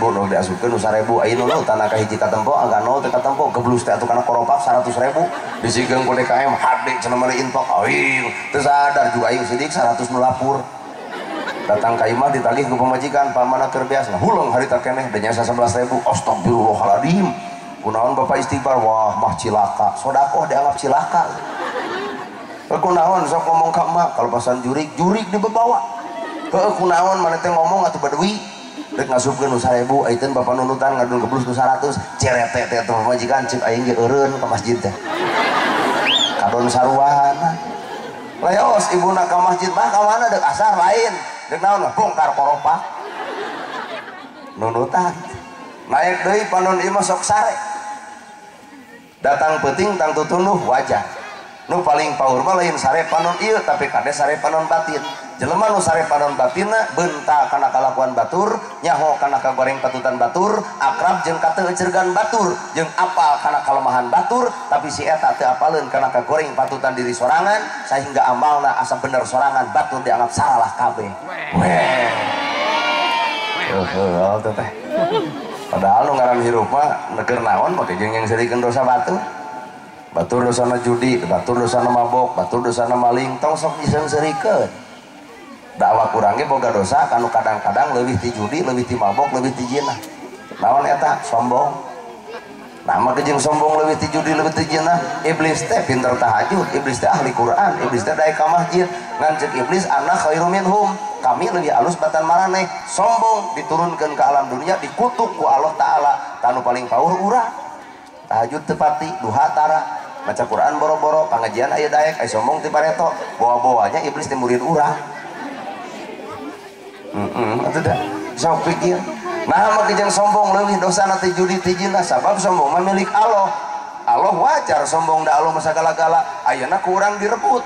nu diasupkeun nu 1.000, aya nunutan ka hiji katempo angka nol teh katempo geblus teh atuh kana koropak 100.000 disigeung ku DKM hade cenah meuli infak aing teu sadar juga aing sidik 100 nu lapur. Datang ka imah ditagih ku pamajikan, pamana keur biasa huleng harita keneh da nyasa 11.000. Astagfirullahaladzim, kunaon bapak istighfar, wah mah cilaka, sodakoh dianggap cilaka. Kunaon sok ngomong ka emak kalepasan jurik, jurik dibebawa. Heueuh kunaon maneh teh ngomong atuh baduy rek ngasupkeun nu 1000 aiteun bapak nunutan ngadun geblus nu 100 cerete teh atuh pamajikan cek aing ge eureun ka masjid teh kadon saruana. Leos ibuna ka masjid mah ka mana deuk asar lain deuk naon mah bongkar koropak nunutan. Naik deui panon ieu mah sok sare. Datang peuting tangtu tunduh wajah. Nu paling paur mah lain sare panon ieu tapi kade sare panon batin. Jelema nu sare panon batinna beunta kana kalakuan batur, nyaho kana kagoreng patutan batur, akrab jeung kateueurgan batur, jeung apal kana kalemahan batur, tapi si eta teu apaleun kana kagoreng patutan diri sorangan sehingga amalna asa bener sorangan batur dianggap salah kabeh. Weh. Heuh teh. Padahal nu ngaran hirup mah keur naon make jeung yang serikeun dosa batur. Batur dosana judi, batur dosana mabok, batur dosana maling, tong sok diseung-seurikeun. Dakwah kurang ge boga dosa kanu kadang-kadang leuwih ti judi, leuwih ti mabok, leuwih ti zina. Naon eta? Sombong. Nah, mah jeung sombong leuwih ti judi, leuwih ti zina. Iblis teh pinter tahajud, iblis teh ahli Quran, iblis teh daek ka masjid. Ngan ceuk iblis ana khairu minhum. Kami lebih alus batan maraneh. Sombong diturunkeun ke alam dunia dikutuk ku Allah Taala. Tanu paling paur urang. Tahajud teu pati, duha tara. Maca Quran boro-boro, pangajian aya daek, aya sombong ti pareto, bawa-bawanya iblis teh murid urang. Atuh da sok pikir. Nah, mah jeung sombong leuwih dosana ti judi ti zina, sabab sombong mah milik Allah. Allah wajar sombong da Allah mah sagala-gala, ayeuna ku urang direbut.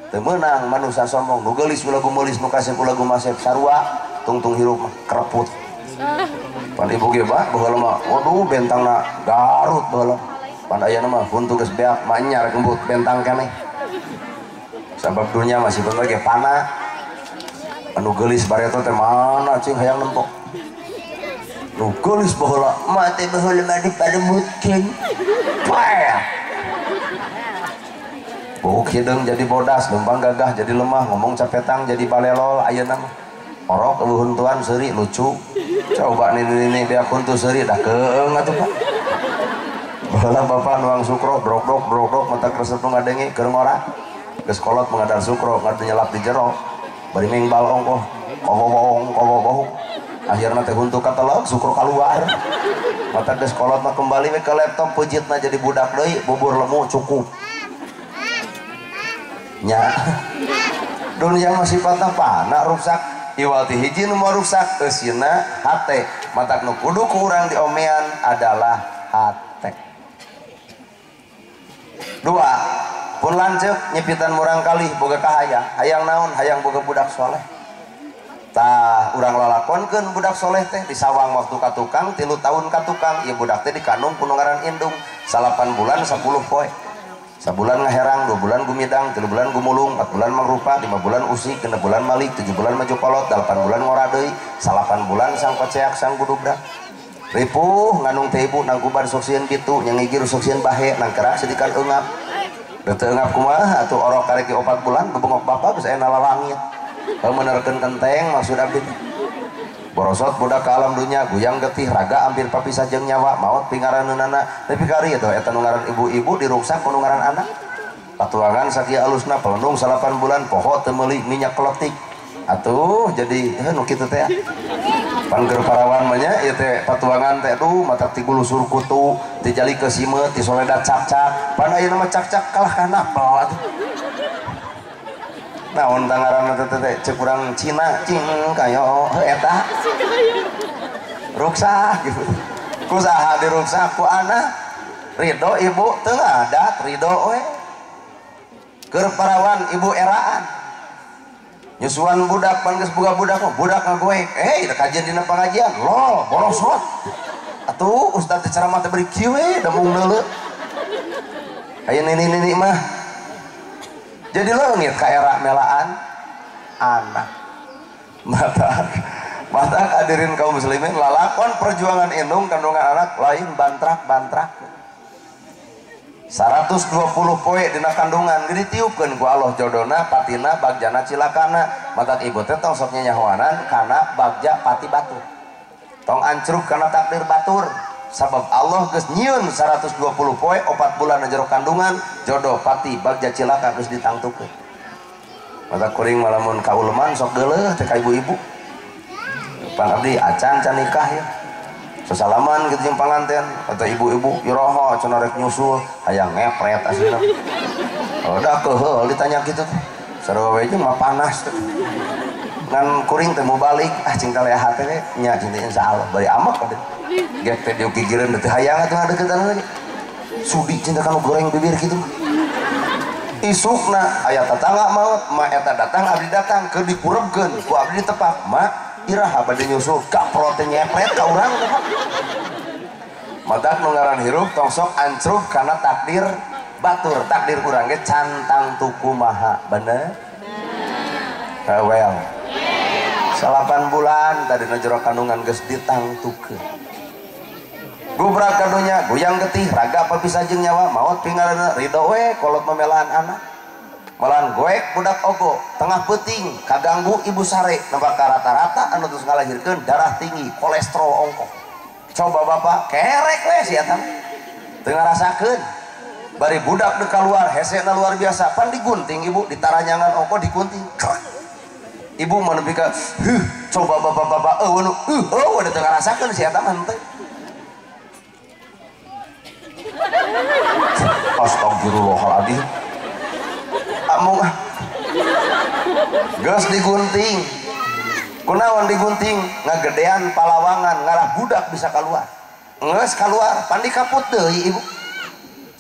Teu meunang manusia sombong, nu geulis ulah gumeulis, nu kasep ulah gumasep sarua, tungtung hirup mah kereput. Pan ibu ge bah baheula mah waduh bentangna Garut baheula. Pan ayeuna mah huntu geus beak manyar gembut bentang keneh. Sabab dunya masih bener ge panah. Anu geulis bareto teh mana cing hayang nempok. Nu geulis baheula mah teh baheula mah diparembutkeun. Paeh. Buk hideung jadi bodas, lempang gagah jadi lemah, ngomong capetang jadi balelol ayeuna mah. Orok eueuh huntuan seuri lucu. Coba nini-nini beak huntu seuri dah keung atuh Pak. Baheula bapak nuang sukro brok-brok brok-brok mata kresep nu ngadenge keur ngora. Geus kolot mengadar sukro ngadu nyelap di jero. Bari mengbal ongkoh, kobobohong kobobohong. Akhirna teh huntu kateleg sukro kaluar. Mata geus kolot mah kembali we ke laptop peujitna jadi budak deui, bubur lemu cukup. Nya. Dunia mah sifatna pana ruksak. Iwal ti hiji nu rusak eusina hate. Matak nu kudu ku urang diomean adalah hate. Dua, pun lanceuk nyepitan murang kalih boga kahayang. Hayang naon? Hayang boga budak soleh. Tah urang lalakonkeun budak soleh teh disawang waktu ka tukang, 3 tahun ka tukang, ieu budak teh dikandung ku nu ngaran indung, 8 bulan 10 poe. Sabulan ngaherang, 2 bulan gumidang, 3 bulan gumulung, 4 bulan mangrupa, 5 bulan usik, 6 bulan malik, 7 bulan maju kolot, 8 bulan ngora deui, 8 bulan sang koceak sang gudubrak. Ripuh nganung teh ibu nangkuban sok sieun kitu, nyangigir sok sieun bahe, nangkerak sedikan eungap. Teu eungap kumaha atuh orok karek 4 bulan bebengok bapak geus aya nalalangit. Menerkeun kenteng maksud abdi. Borosot budak ke alam dunia, guyang getih, raga hampir papisah jeung nyawa, maot pingaraneunana. Tapi kari eta eta nu ngaran ibu-ibu diruksak ku nu ngaran anak. Patuangan sakieu alusna pelendung 8 bulan poho teu meuli minyak kletik. Atuh jadi heuh nu kitu teh. Pan keur parawan mah nya ieu teh patuangan teh aduh mata ti gulusur kutu, ti jali ke simeut, ti soleda cak-cak. Pan ayeuna mah cak-cak kalah ka napel atuh. Naon tangaranna teh teh cek urang Cina cing kayo eta ruksak gitu. Ku saha diruksak ku anak. Ridho ibu teu adat ridho we. Keur parawan ibu eraan. Nyusuan budak pan geus boga budak mah budak ngagoek. Eh kajian dina pangajian lol borosot. Atuh ustaz teh ceramah teh beri kieu we da mung neuleuh. Aya nini-nini mah jadi leungit ka era melaan anak. Mata hadirin kaum muslimin lalakon perjuangan indung kandungan anak lain bantrak-bantrak. 120 poe dina kandungan gede tiupkeun ku Allah jodona patina bagjana cilakana. Matak ibu teh tong sok nyanyahoanan kana bagja pati batur. Tong ancruk kana takdir batur. Sabab Allah geus nyieun 120 poe 4 bulan na jero kandungan jodoh pati bagja cilaka geus ditangtukeun. Mata kuring malamun kauleman sok geuleuh teh ka ibu-ibu. Pan abdi acan can nikah ya. Sesalaman gitu jeung panganten atau ibu-ibu iraha cenah rek nyusul hayang ngepret aslina. Udah keuheul ditanya kitu teh. Sarua we jeung mah panas teh. Ngan kuring teh mau balik ah cing teh hate teh nya cing teh insyaallah bari amak teh. Gek teh diukigireun teh hayang atuh ngadeukeutan lagi. Sudi cinta kanu goreng bibir kitu. Isukna aya tatangga maot, ma eta datang abdi datang keur dikurebkeun ku abdi ditepak. Ma iraha bade nyusul kaprot teh nyepret ka urang teh. Matak nu ngaran hirup tong sok ancrub kana takdir batur, takdir urang ge can tangtu kumaha, bener? Well. 8 bulan tadi na jero kandungan geus ditangtukeun. Gubrak kadunya, goyang getih, raga papisah jeung nyawa, maot pingareuna ridho we kolot memelaan anak. Malahan goek budak ogo, tengah peuting kaganggu ibu sare, nempak ka rata-rata anu terus ngalahirkeun darah tinggi, kolesterol ongkoh. Coba bapak kerek we si eta. Teu ngarasakeun. Bari budak deuk kaluar, hesena luar biasa, pan digunting ibu, ditaranyangan ongkoh digunting. Krek. Ibu mah nepi ka heuh, coba bapak-bapak eueuh nu heuh teu ngarasakeun si eta mah henteu. Astagfirullahaladzim. Amung geus digunting. Kunaon digunting? Ngagedean palawangan ngarah budak bisa keluar. Geus keluar, pan dikaput deui ibu.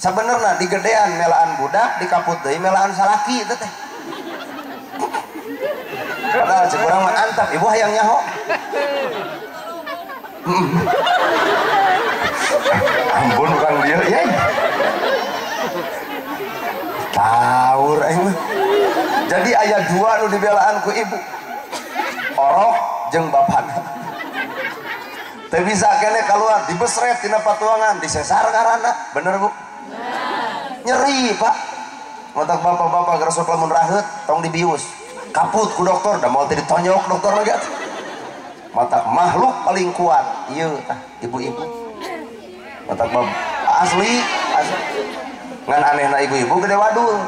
Sabenerna digedean melaan budak, dikaput deui melaan salaki teh teh. Padahal cek urang mah antap, ibu hayang nyaho. Ampun kang dia, ya. Taur aing mah. Jadi aya dua nu dibelaan ku ibu. Orok jeung bapana. Teu bisa kene keluar dibesret tina patuangan, disesar ngaranna. Bener, Bu? Nyeri, Pak. Matak bapak-bapak geus lamun raheut tong dibius. Kaput ku dokter, da moal teh ditonyok dokter lagi atuh. Matak makhluk paling kuat ieu tah ibu-ibu. Matak bab asli, asli. Ngan anehna ibu-ibu gede wadul.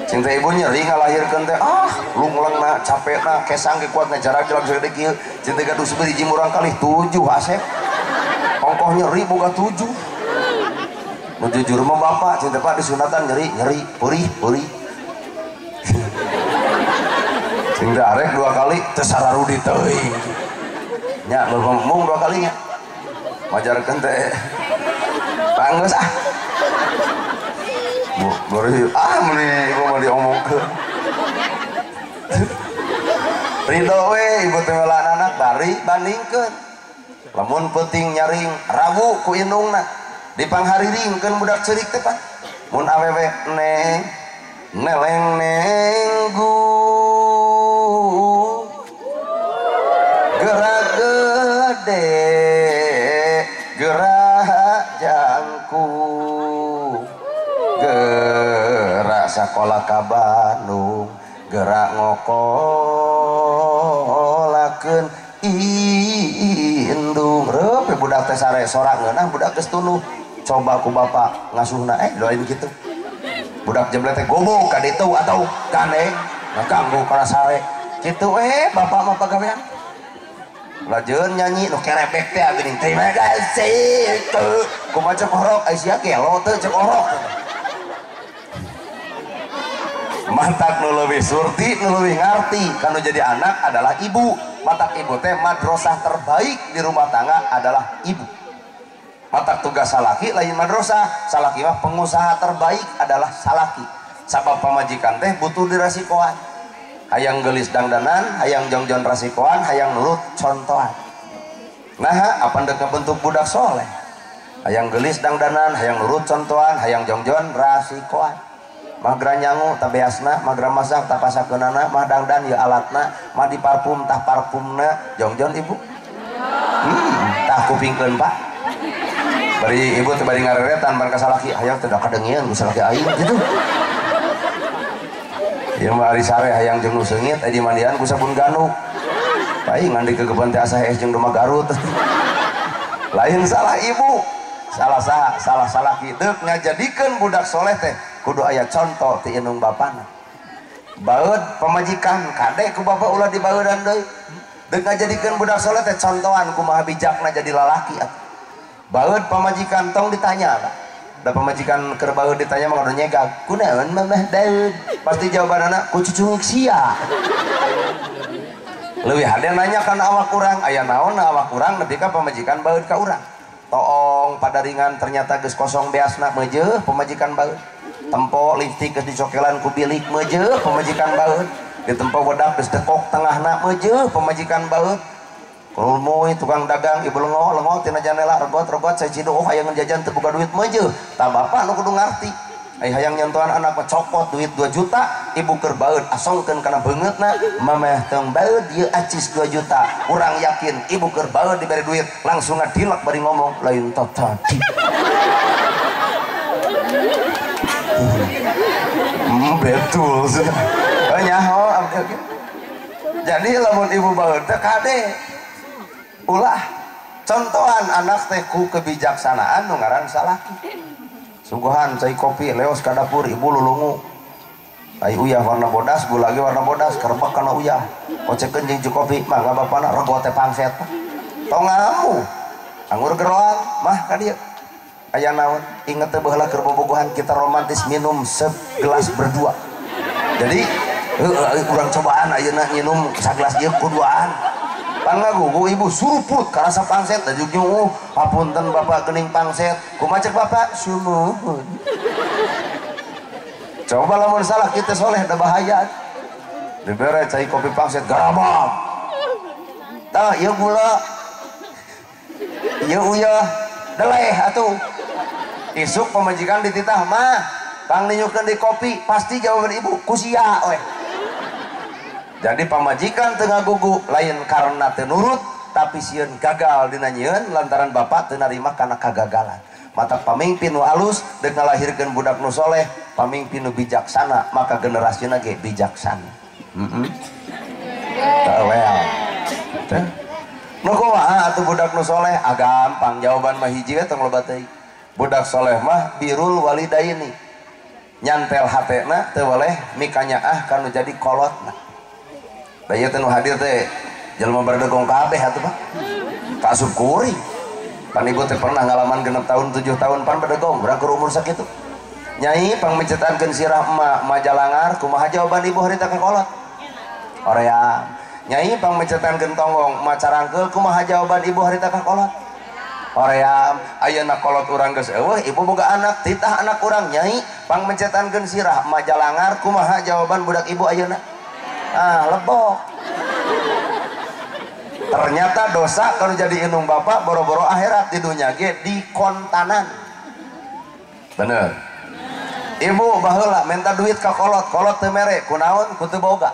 Cinta ibu nyeri ngalahirkeun teh ah lunglengna capekna kesang ge kuatna jarak jalan segede kieu. Cinta gaduh sabiji murang kali 7 asep. Ongkoh nyeri boga 7. Nu jujur mah bapak cinta pak disunatan nyeri nyeri perih perih. Cinta arek 2 kali teu sararudi teuing. Nya bergomong 2 kalinya. Majarkeun teh banggeus ah. Bu, bari ah meni ibu mah diomongkeun. Ridho we ibu teh anak bari bandingkeun. Lamun peuting nyaring rawu ku indungna. Dipanghariringkeun budak ceurik teh pan. Mun awewe neng neleng nenggu gerak gede gerak jangkung gerak sakola ka Bandung gerak ngokolakeun indung. Reup budak teh sare sorak ngeunah budak geus tunduh. Coba ku bapak ngasuhna doain kitu. Budak jeblet teh gobok ka ditu atau gandeng ngaganggu kana sare. Kitu bapak mah pagawean. Lajeun nyanyi nu kerebek teh geuning terima kasih teu. Kumaha cek orok ai sia gelo teu cek orok. Matak nu leuwih surti nu leuwih ngarti kanu jadi anak adalah ibu. Matak ibu teh madrasah terbaik di rumah tangga adalah ibu. Matak tugas salaki lain madrasah, salaki mah pengusaha terbaik adalah salaki. Sabab pamajikan teh butuh dirasikoan. Hayang geulis dangdanan, hayang jongjon rasikoan, hayang nurut contohan. Nah, apa ndek bentuk budak soleh? Hayang geulis dangdanan, hayang nurut contohan, hayang jongjon rasikoan. Magra nyangu tah beasna, magra masak tah pasakeunana, mah dangdan ieu alatna, mah diparfum tah parfumna, jongjon ibu. Tah kupingkeun Pak. Bari ibu teh bari ngareretan ban ka salaki, hayang teh da kadengean ku salaki aing gitu. Ieu mah ari sare hayang jeung nu seungit aya di mandian ku sabun ganu. Paing ngan dikegeban teh asa hees jeung domba Garut. Lain salah ibu, salah saha, salah salaki. Deuk ngajadikeun budak soleh teh kudu aya contoh ti indung bapana. Baeud pamajikan kade ku bapak ulah dibaeudan deui. Deuk ngajadikeun budak soleh teh contohan kumaha bijakna jadi lalaki atuh. Baeud pamajikan tong ditanya lah. Da pamajikan keur baeud ditanya mah kudu nyegag. Kunaon mamah baeud? Pasti jawabanana ku cucungik sia. Leuwih hade nanya kana awak urang, aya naon na awak urang nepi ka pamajikan baeud ka urang. Toong padaringan ternyata geus kosong beasna meujeuh pamajikan baeud. Tempo lipstik geus dicokelan ku bilik meujeuh pamajikan baeud. Ditempo wedak geus dekok tengahna meujeuh pamajikan baeud. Kulmuy tukang dagang ibu lengo lengo tina janela regot regot saya ciduh oh hayang jajan teu boga duit meujeuh. Tah bapak nu kudu ngarti. Ai hayang nyentuhan anak mah cokot duit 2 juta ibu keur baeud asongkeun kana beungeutna mameh tong baeud ieu acis 2 juta. Urang yakin ibu keur baeud dibere duit langsung ngadilek bari ngomong lain tadi. Betul. Nyaho abdi oge. Jadi lamun ibu baeud teh kade ulah contohan anak teh ku kebijaksanaan nu ngaran salaki. Sungguhan cai kopi leos ka dapur ibu lulungu. Ai uyah warna bodas, gula ge warna bodas, kerebek kana uyah. Kocekeun jeung kopi, mangga bapana rego teh pangset. Tong ngamu. Anggur geroan mah ka dieu. Aya naon? Inget teh baheula keur bobogohan kita romantis minum segelas berdua. Jadi urang cobaan ayeuna nginum sagelas ieu kuduaan. Pangagugu ibu suruput karasa pangset da juk nyuuh hapunten bapak geuning pangset kumaha cek bapak sumuhun. Coba lamun salah kita soleh da bahaya. Dibere cai kopi pangset garabab. Tah ieu gula ieu uyah deleh atuh. Isuk pamajikan dititah mah pang ninyukeun di kopi pasti jawaban ibu ku sia we. Jadi pamajikan teu ngagugu lain karena teu nurut tapi sieun gagal dina nyieun lantaran bapak teu narima kana kagagalan. Mata pamimpin nu alus deuk ngalahirkeun budak nu soleh, pamimpin nu bijaksana, maka generasina ge bijaksana. Heeh. Teu well. Teh. Nu kumaha atuh budak nu soleh? Ah gampang jawaban mah hiji we tong loba teuing. Budak soleh mah birrul walidaini. Nyantel hatena teu weleh mikanyaah kanu jadi kolotna. Da ieu teh nu hadir teh jelema berdegong kabeh atuh Pak. Kaasup kuring. Pan ibu teh pernah ngalaman 6 tahun 7 tahun pan berdegong urang keur umur sakitu. Nyai pangmencetankeun sirah emak majalangar kumaha jawaban ibu harita ka kolot? Oream. Nyai pangmencetankeun tonggong macarangkeul kumaha jawaban ibu harita ka kolot? Oream. Ayeuna kolot urang geus eueuh ibu boga anak titah anak urang nyai pangmencetankeun sirah majalangar kumaha jawaban budak ibu ayeuna? Ah lebok. Ternyata dosa kalau jadi indung bapak boro-boro akhirat di dunia ge dikontanan. Bener. Ibu baheula minta duit ka kolot, kolot teu mere, kunaon ku teu boga.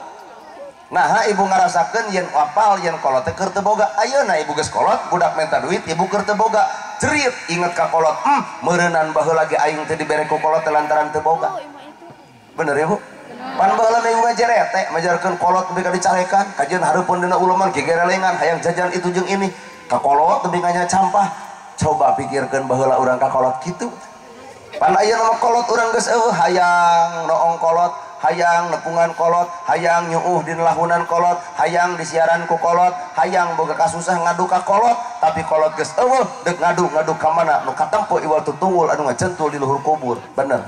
Nah, ibu ngarasakeun yen apal yen kolot teh keur teu boga. Ayeuna ibu geus kolot, budak minta duit, ibu keur teu boga. Cerit inget ka kolot, meureunan baheula ge aing teh dibere ku kolot teh lantaran teu boga. Bener ya, Bu? Pan baheula ibu ngajeret teh majarkeun kolot nepi ka dicarekan, kajeun hareupeun dina uleman gegerelengan hayang jajan itu jeung ini. Ka kolot nepi ka nya campah. Coba pikirkeun baheula urang ka kolot kitu. Pan ayeuna mah kolot urang geus eueuh hayang noong kolot, hayang nepungan kolot, hayang nyuuh dina lahunan kolot, hayang disiaran ku kolot, hayang boga kasusah ngadu ka kolot, tapi kolot geus eueuh deuk ngadu-ngadu ka mana nu katempo iwal tutungul anu ngacentul di luhur kubur. Bener.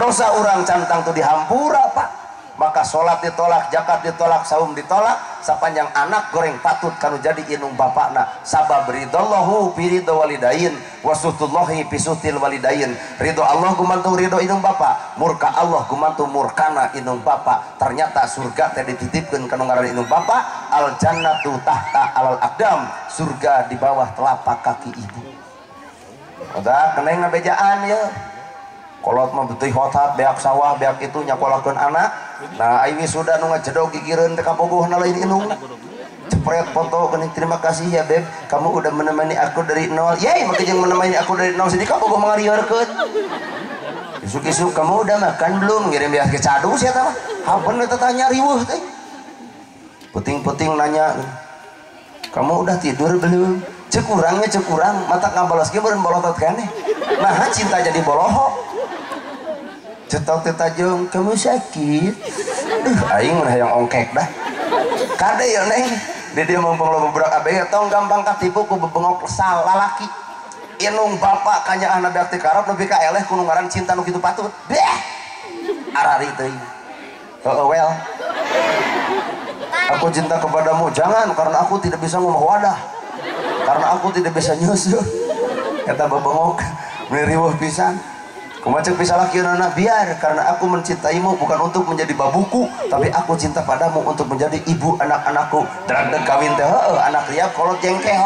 Dosa urang cantang tuh dihampura, Pak. Maka sholat ditolak, zakat ditolak, saum ditolak, sapanjang anak goreng patut kanu jadi inung bapakna. Sabab ridallahu fi ridho walidain wa suhtullahi fi suhtil walidain. Ridho Allah gumantung ridho inung bapa, murka Allah gumantung murkana inung bapa. Ternyata surga teh dititipkeun kanu ngaran inung bapa, al jannatu tahta alal aqdam, surga di bawah telapak kaki ibu. Udah keneng ngabejaan ya. Kolot mah betih hotat, beak sawah, beak itu nyakolakeun anak. Nah, aing wisuda nu ngajedog gigireun teh kabogohna lain inung. Cepret foto geuning terima kasih ya beb, kamu udah menemani aku dari nol. Yeay, make jeung menemani aku dari nol sedih kabogoh mangariorkeun. Isuk-isuk kamu udah makan belum? Ngirim beas ke cadu sia tah mah. Hapeun eta tanya riweuh teh. Puting-puting nanya, kamu udah tidur belum? Cek urangnya cek urang, mata ngabalas ge beureun bolotot keneh. Nah, cinta jadi boloho. Cetok teh tajung, kamu sakit. Aing mun hayang ongkek dah. Kade ya neng, di dia mumpung loba budak abg tong gampang katipu ku bebengok sal lalaki. Inung bapak kanyaahna beak teh karep nepi ka eleh ku nu ngaran cinta nu kitu patut. Beh. Arari teuing. Heeh well. Aku cinta kepadamu, jangan karena aku tidak bisa ngomong wadah. Karena aku tidak bisa nyusu. Eta bebengok meuni riweuh pisan. Kumacek bisa laki anak biar karena aku mencintaimu bukan untuk menjadi babuku, tapi aku cinta padamu untuk menjadi ibu anak-anakku. Drag kawin teh heueuh anak riap kolot jengkel.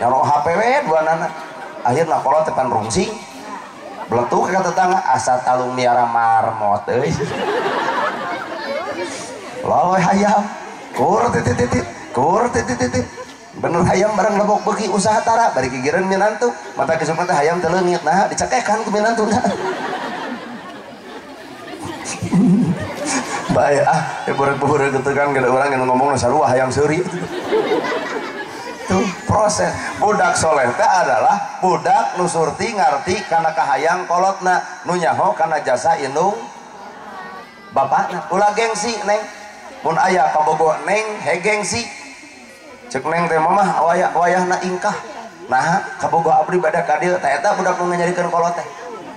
Nyarong HPW dua anak. Akhirna kolot teh pan rungsing. Beletuk ka tetangga asa talung miara marmot euy. Loloy hayam. Kur titit titit, kur titit titit. Bener hayam barang lebok beuki usaha tara bari gigireun minantu mata kisupna teh hayam teu leungit nah dicekekan ku minantuna. Bae ah bureuk-bureuk kitu kan gede urang nu ngomongna sarua hayam seuri. Tuh proses budak soleh teh adalah budak nu surti ngarti kana kahayang kolotna nu nyaho kana jasa indung bapakna. Ulah gengsi neng, mun aya kabogoh neng hegengsi. Cek neng teh mamah wayahna ingkah. Nah, kabogoh abdi bada ka dieu teh eta budak nu nganyarikeun kolot teh.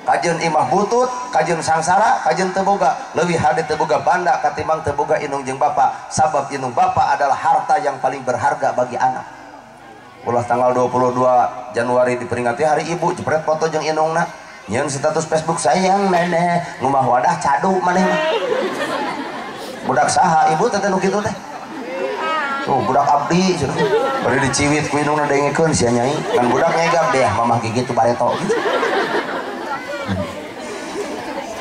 Kajeun imah butut, kajeun sangsara, kajeun teu boga. Leuwih hade teu boga banda katimbang teu boga indung jeung bapa. Sabab indung bapa adalah harta yang paling berharga bagi anak. Ulah tanggal 22 Januari diperingati hari ibu, jepret foto jeung indungna. Nyeun status Facebook sayang maneh, ngumah wadah cadu maneh mah. Budak saha ibu teh nu kitu teh? Tuh budak abdi cenah. Bari diciwit ku indungna dengekeun sia nyai. Kan budak ngegap deh mamah gigi tu bareto gitu.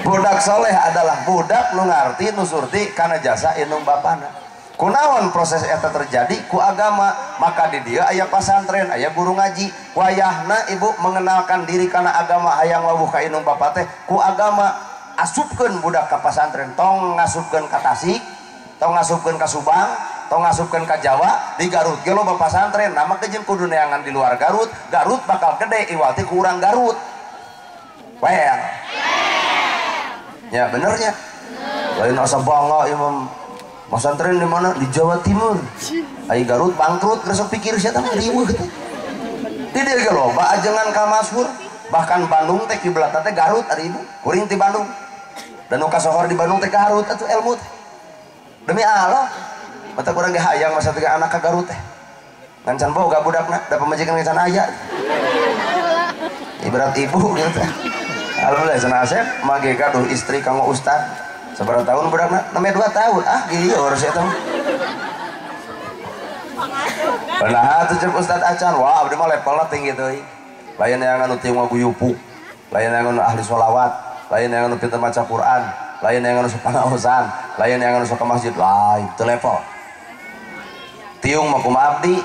Budak soleh adalah budak nu ngarti nu surti kana jasa indung bapana. Kunaon proses eta terjadi ku agama, maka di dieu aya pasantren, aya guru ngaji. Wayahna ibu mengenalkan diri kana agama hayang wawuh ka indung bapa teh ku agama. Asupkeun budak ka pasantren, tong ngasupkeun ka Tasik, tong ngasupkeun ka Subang, tong ngasupkeun ka Jawa. Di Garut ge loba pasantren, nama jeung kudu neangan di luar Garut. Garut bakal gede iwal ti ku urang Garut. Well. Ya benernya. Lain asa bangga ieu mah pasantren di mana? Di Jawa Timur. Ai Garut bangkrut geus pikir sia teh riweuh teh. Di dieu ge loba ajengan ka masyhur. Bahkan Bandung teh kiblatna teh Garut ari ibu. Kuring ti Bandung. Dan nu kasohor di Bandung teh Garut atuh ilmu teh. Demi Allah. Mata kurang ge hayang masa tiga anak ka Garut teh. Ngan can boga budakna, da pamajikan ge can aya. Ibarat ibu gitu teh. Alhamdulillah cenah Asep mage gaduh istri kanggo ustad. Sabaraha tahun budakna? Name 2 tahun. Ah gieur sia teh. Nah, atuh cek ustad acan. Wah, abdi mah levelna tinggi teuing. Lain yang anu tiung ngaguyupuk. Lain neangan nu ahli sholawat, lain neangan nu pinter maca Quran, lain neangan nu sok pangaosan, lain neangan nu sok ka masjid, lain teu level. Tiung mah kumaha abdi?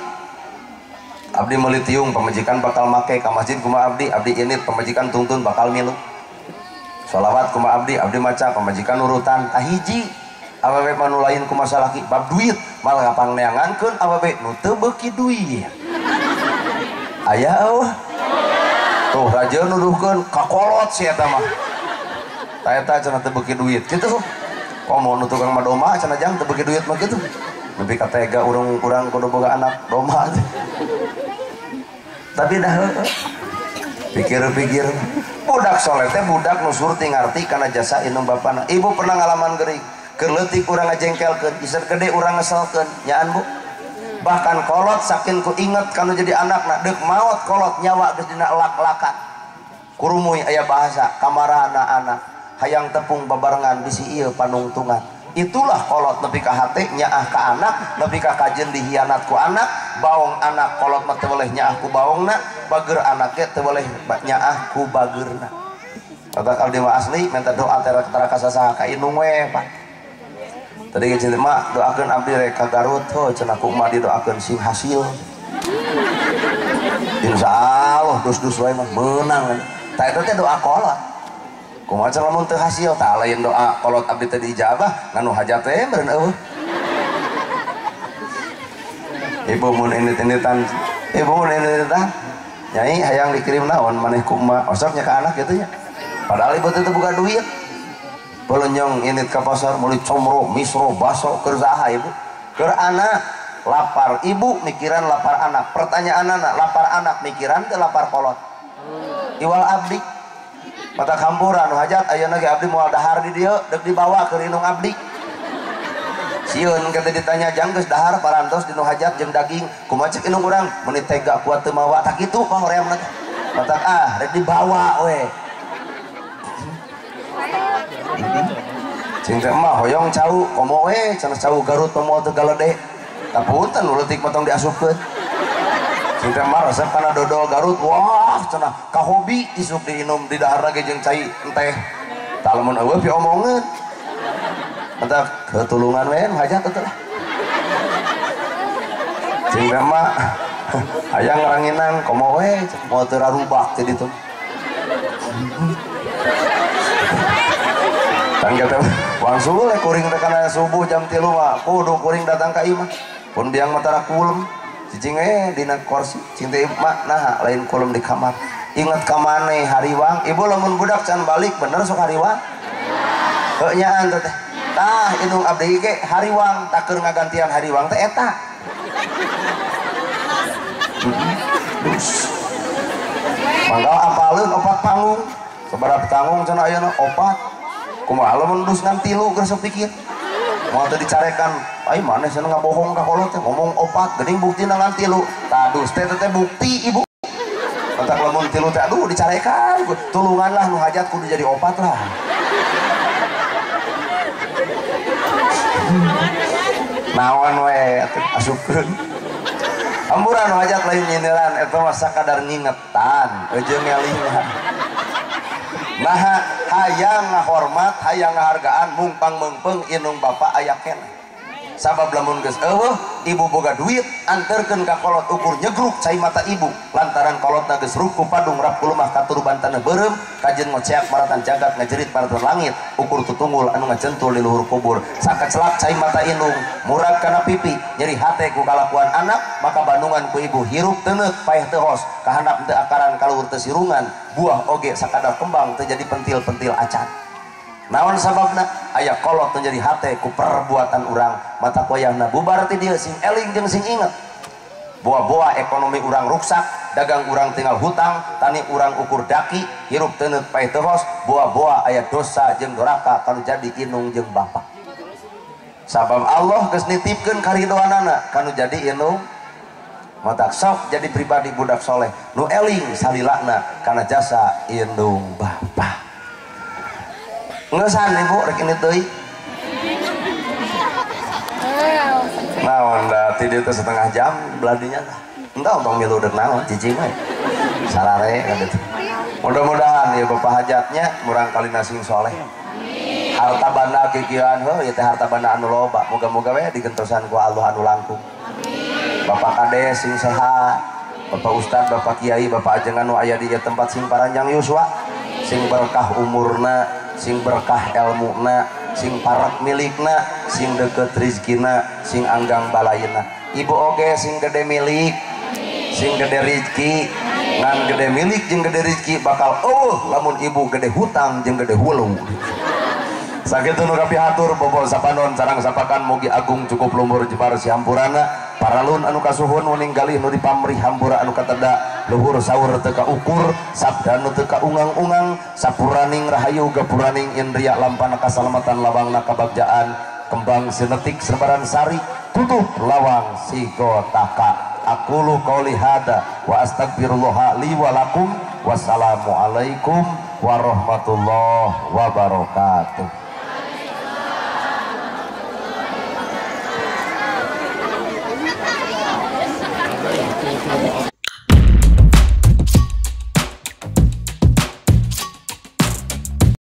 Abdi meuli tiung pamajikan bakal make ka masjid kumaha abdi? Abdi init pamajikan tungtun bakal milu. Sholawat kumaha abdi? Abdi maca pamajikan nurutan. Tah hiji awewe mah nu lain kumaha salaki bab duit malah pangneangankeun awewe nu teu beuki duit. Aya eueuh. Tuh raja nuduhkeun kakolot si eta mah. Ta eta cenah teu beuki duit kitu. Komo nu tukang madoma cenah jang teu beuki duit mah kitu. Nepi ka tega urang-urang kudu boga anak doma. Tapi dah heueuh. Pikir-pikir budak soleh teh budak nu surti ngarti kana jasa indung bapana. Ibu pernah ngalaman geuring. Keur leutik urang ngajengkelkeun, iser gede urang ngeselkeun, nyaan Bu. Bahkan kolot saking ku inget kanu jadi anakna deuk maot kolot nyawa geus dina lak-lakan. Kurumuy aya bahasa kamarana anak hayang tepung babarengan bisi ieu panungtungan. Itulah kolot nepi ka hate nyaah ka anak, nepi ka kajeun dihianat ku anak, baong anak kolot mah teu boleh nyaah ku baongna, bager anak ge teu boleh nyaah ku bageurna. Kata abdi mah asli minta doa tera ka sasaha ka indung we Pak. Tadi ge cinta mak doakeun abdi rek ka Garut heuh cenah ku emak didoakeun sing hasil. Insyaallah dus-dus wae mah meunang. Tah eta teh doa kolot. Kumaha cenah lamun teu hasil tah lain doa kolot abdi teh diijabah ngan nu hajat teh meureun eueuh. Ibu mun init-initan, ibu mun init-initan nyai hayang dikirim naon maneh ku emak osok nya ka anak kitu nya. Padahal ibu teh teu boga duit. Belenyong init ke pasar meuli comro, misro, baso keur saha ibu? Keur anak. Lapar ibu mikiran lapar anak. Pertanyaan anak lapar anak mikiran teu lapar kolot. Iwal abdi. Mata kampura nu hajat ayeuna ge abdi moal dahar di dieu deuk dibawa keur indung abdi. Sieun kata ditanya jang geus dahar parantos di nu hajat jeung daging kumaha cek indung urang meuni tega kuat teu mawa tah kitu pahoreamna teh. Mata ah rek dibawa we. Cing teh mah hoyong cau komo we cenah cau Garut moal teu galede. Tah punten nu leutik mah tong diasupkeun. Cing teh mah resep kana dodol Garut wah cenah ka hobi isuk diinum di daharna ge jeung cai enteh. Tah lamun eueuh piomongeun. Mantap ketulungan we nu hajat atuh lah. Cing teh mah hayang ranginang komo we moal teu rarubak teh ditu. Tangga wangsul kuring teh kana subuh jam 3 mah kudu kuring datang ka imah. Pun biang mah tara kulem cicing we dina kursi cing teh mak naha lain kulem di kamar. Ingat ka maneh hariwang ibu lamun budak can balik bener sok hariwang. Heuh nyaan teh. Tah indung abdi ge hariwang tak keur ngagantian hariwang teh eta. Mangga apaleun opat panggung. Sabaraha tanggung cenah ayeuna opat. Kumaha lamun dus ngan tilu keur sok pikir. Moal teu dicarekan, ai maneh cenah ngabohong ka kolot teh ngomong opat geuning buktina ngan tilu. Tah dus teh teh bukti ibu. Entak lamun tilu teh aduh dicarekan, tulungan lah nu hajat kudu jadi opat lah. Naon we asupkeun. Amburan nu hajat lain nyindiran eta mah sakadar ngingetan eujeung ngelingan. Nah hayang ngahormat hayang ngahargaan mungpang meungpeung indung bapa aya keneh. Sabab lamun geus eueuh ibu boga duit anterkeun ka kolot ukur nyegruk cai mata ibu lantaran kolotna geus ruku padung rap kulumah katuruban taneuh beureum kajeun ngoceak maratan jagat ngajerit maratan langit ukur tutunggul anu ngajentul di luhur kubur sakacelak cai mata indung murag kana pipi nyeri hate ku kalakuan anak maka bandungan ku ibu hirup teuneuk paeh teu hos kahandap teu akaran kaluhur teu sirungan buah oge sakadar kembang teu jadi pentil-pentil acan. Naon sababna aya kolot menjadi hate ku perbuatan urang mata koyangna bubar ti dieu sing eling jeung sing inget. Boa-boa ekonomi urang ruksak, dagang urang tinggal hutang, tani urang ukur daki, hirup teuneut paeh teu hos, boa-boa aya dosa jeung doraka kanu jadi indung jeung bapa. Sabab Allah geus nitipkeun karidoanana kanu jadi indung. Matak sok jadi pribadi budak soleh nu eling salilana kana jasa indung bapa. Ngesan ibu rek ini deui. Naon da ti dieu teh setengah jam beladinya tah. Entah tong milu deuk naon cicing we. Sarare ka ditu. Mudah-mudahan ya bapak hajatnya murang kali sing soleh. Harta banda kikieuan heuh ieu teh harta banda anu loba. Moga-moga we digentosan ku Allah anu langkung. Bapak kades sing sehat, Bapak Ustad, Bapak Kiai, Bapak ajengan nu aya di tempat sing paranjang yuswa, sing berkah umurna, sing berkah elmuna, sing parak milikna, sing deket rizkina, sing anggang balayna. Ibu oge sing gede milik, sing gede rizki, ngan gede milik jeung gede rizki bakal eueuh lamun ibu gede hutang jeung gede hulu. Sakitu nu kapihatur bobo sapanon sarang sapakan mugi agung cukup lumur jepar sihampurana paralun anu kasuhun ninggalih nu dipamrih hampura anu kateda luhur saur teu kaukur sabda nu teu kaungang-ungang sapuraning rahayu gapuraning indria lampana kasalamatan lawangna kabagjaan kembang sinetik sebaran sari tutup lawang sigotaka. Aqulu qouli hada wa astagfirullah li wa lakum. Wassalamualaikum warahmatullahi wabarakatuh.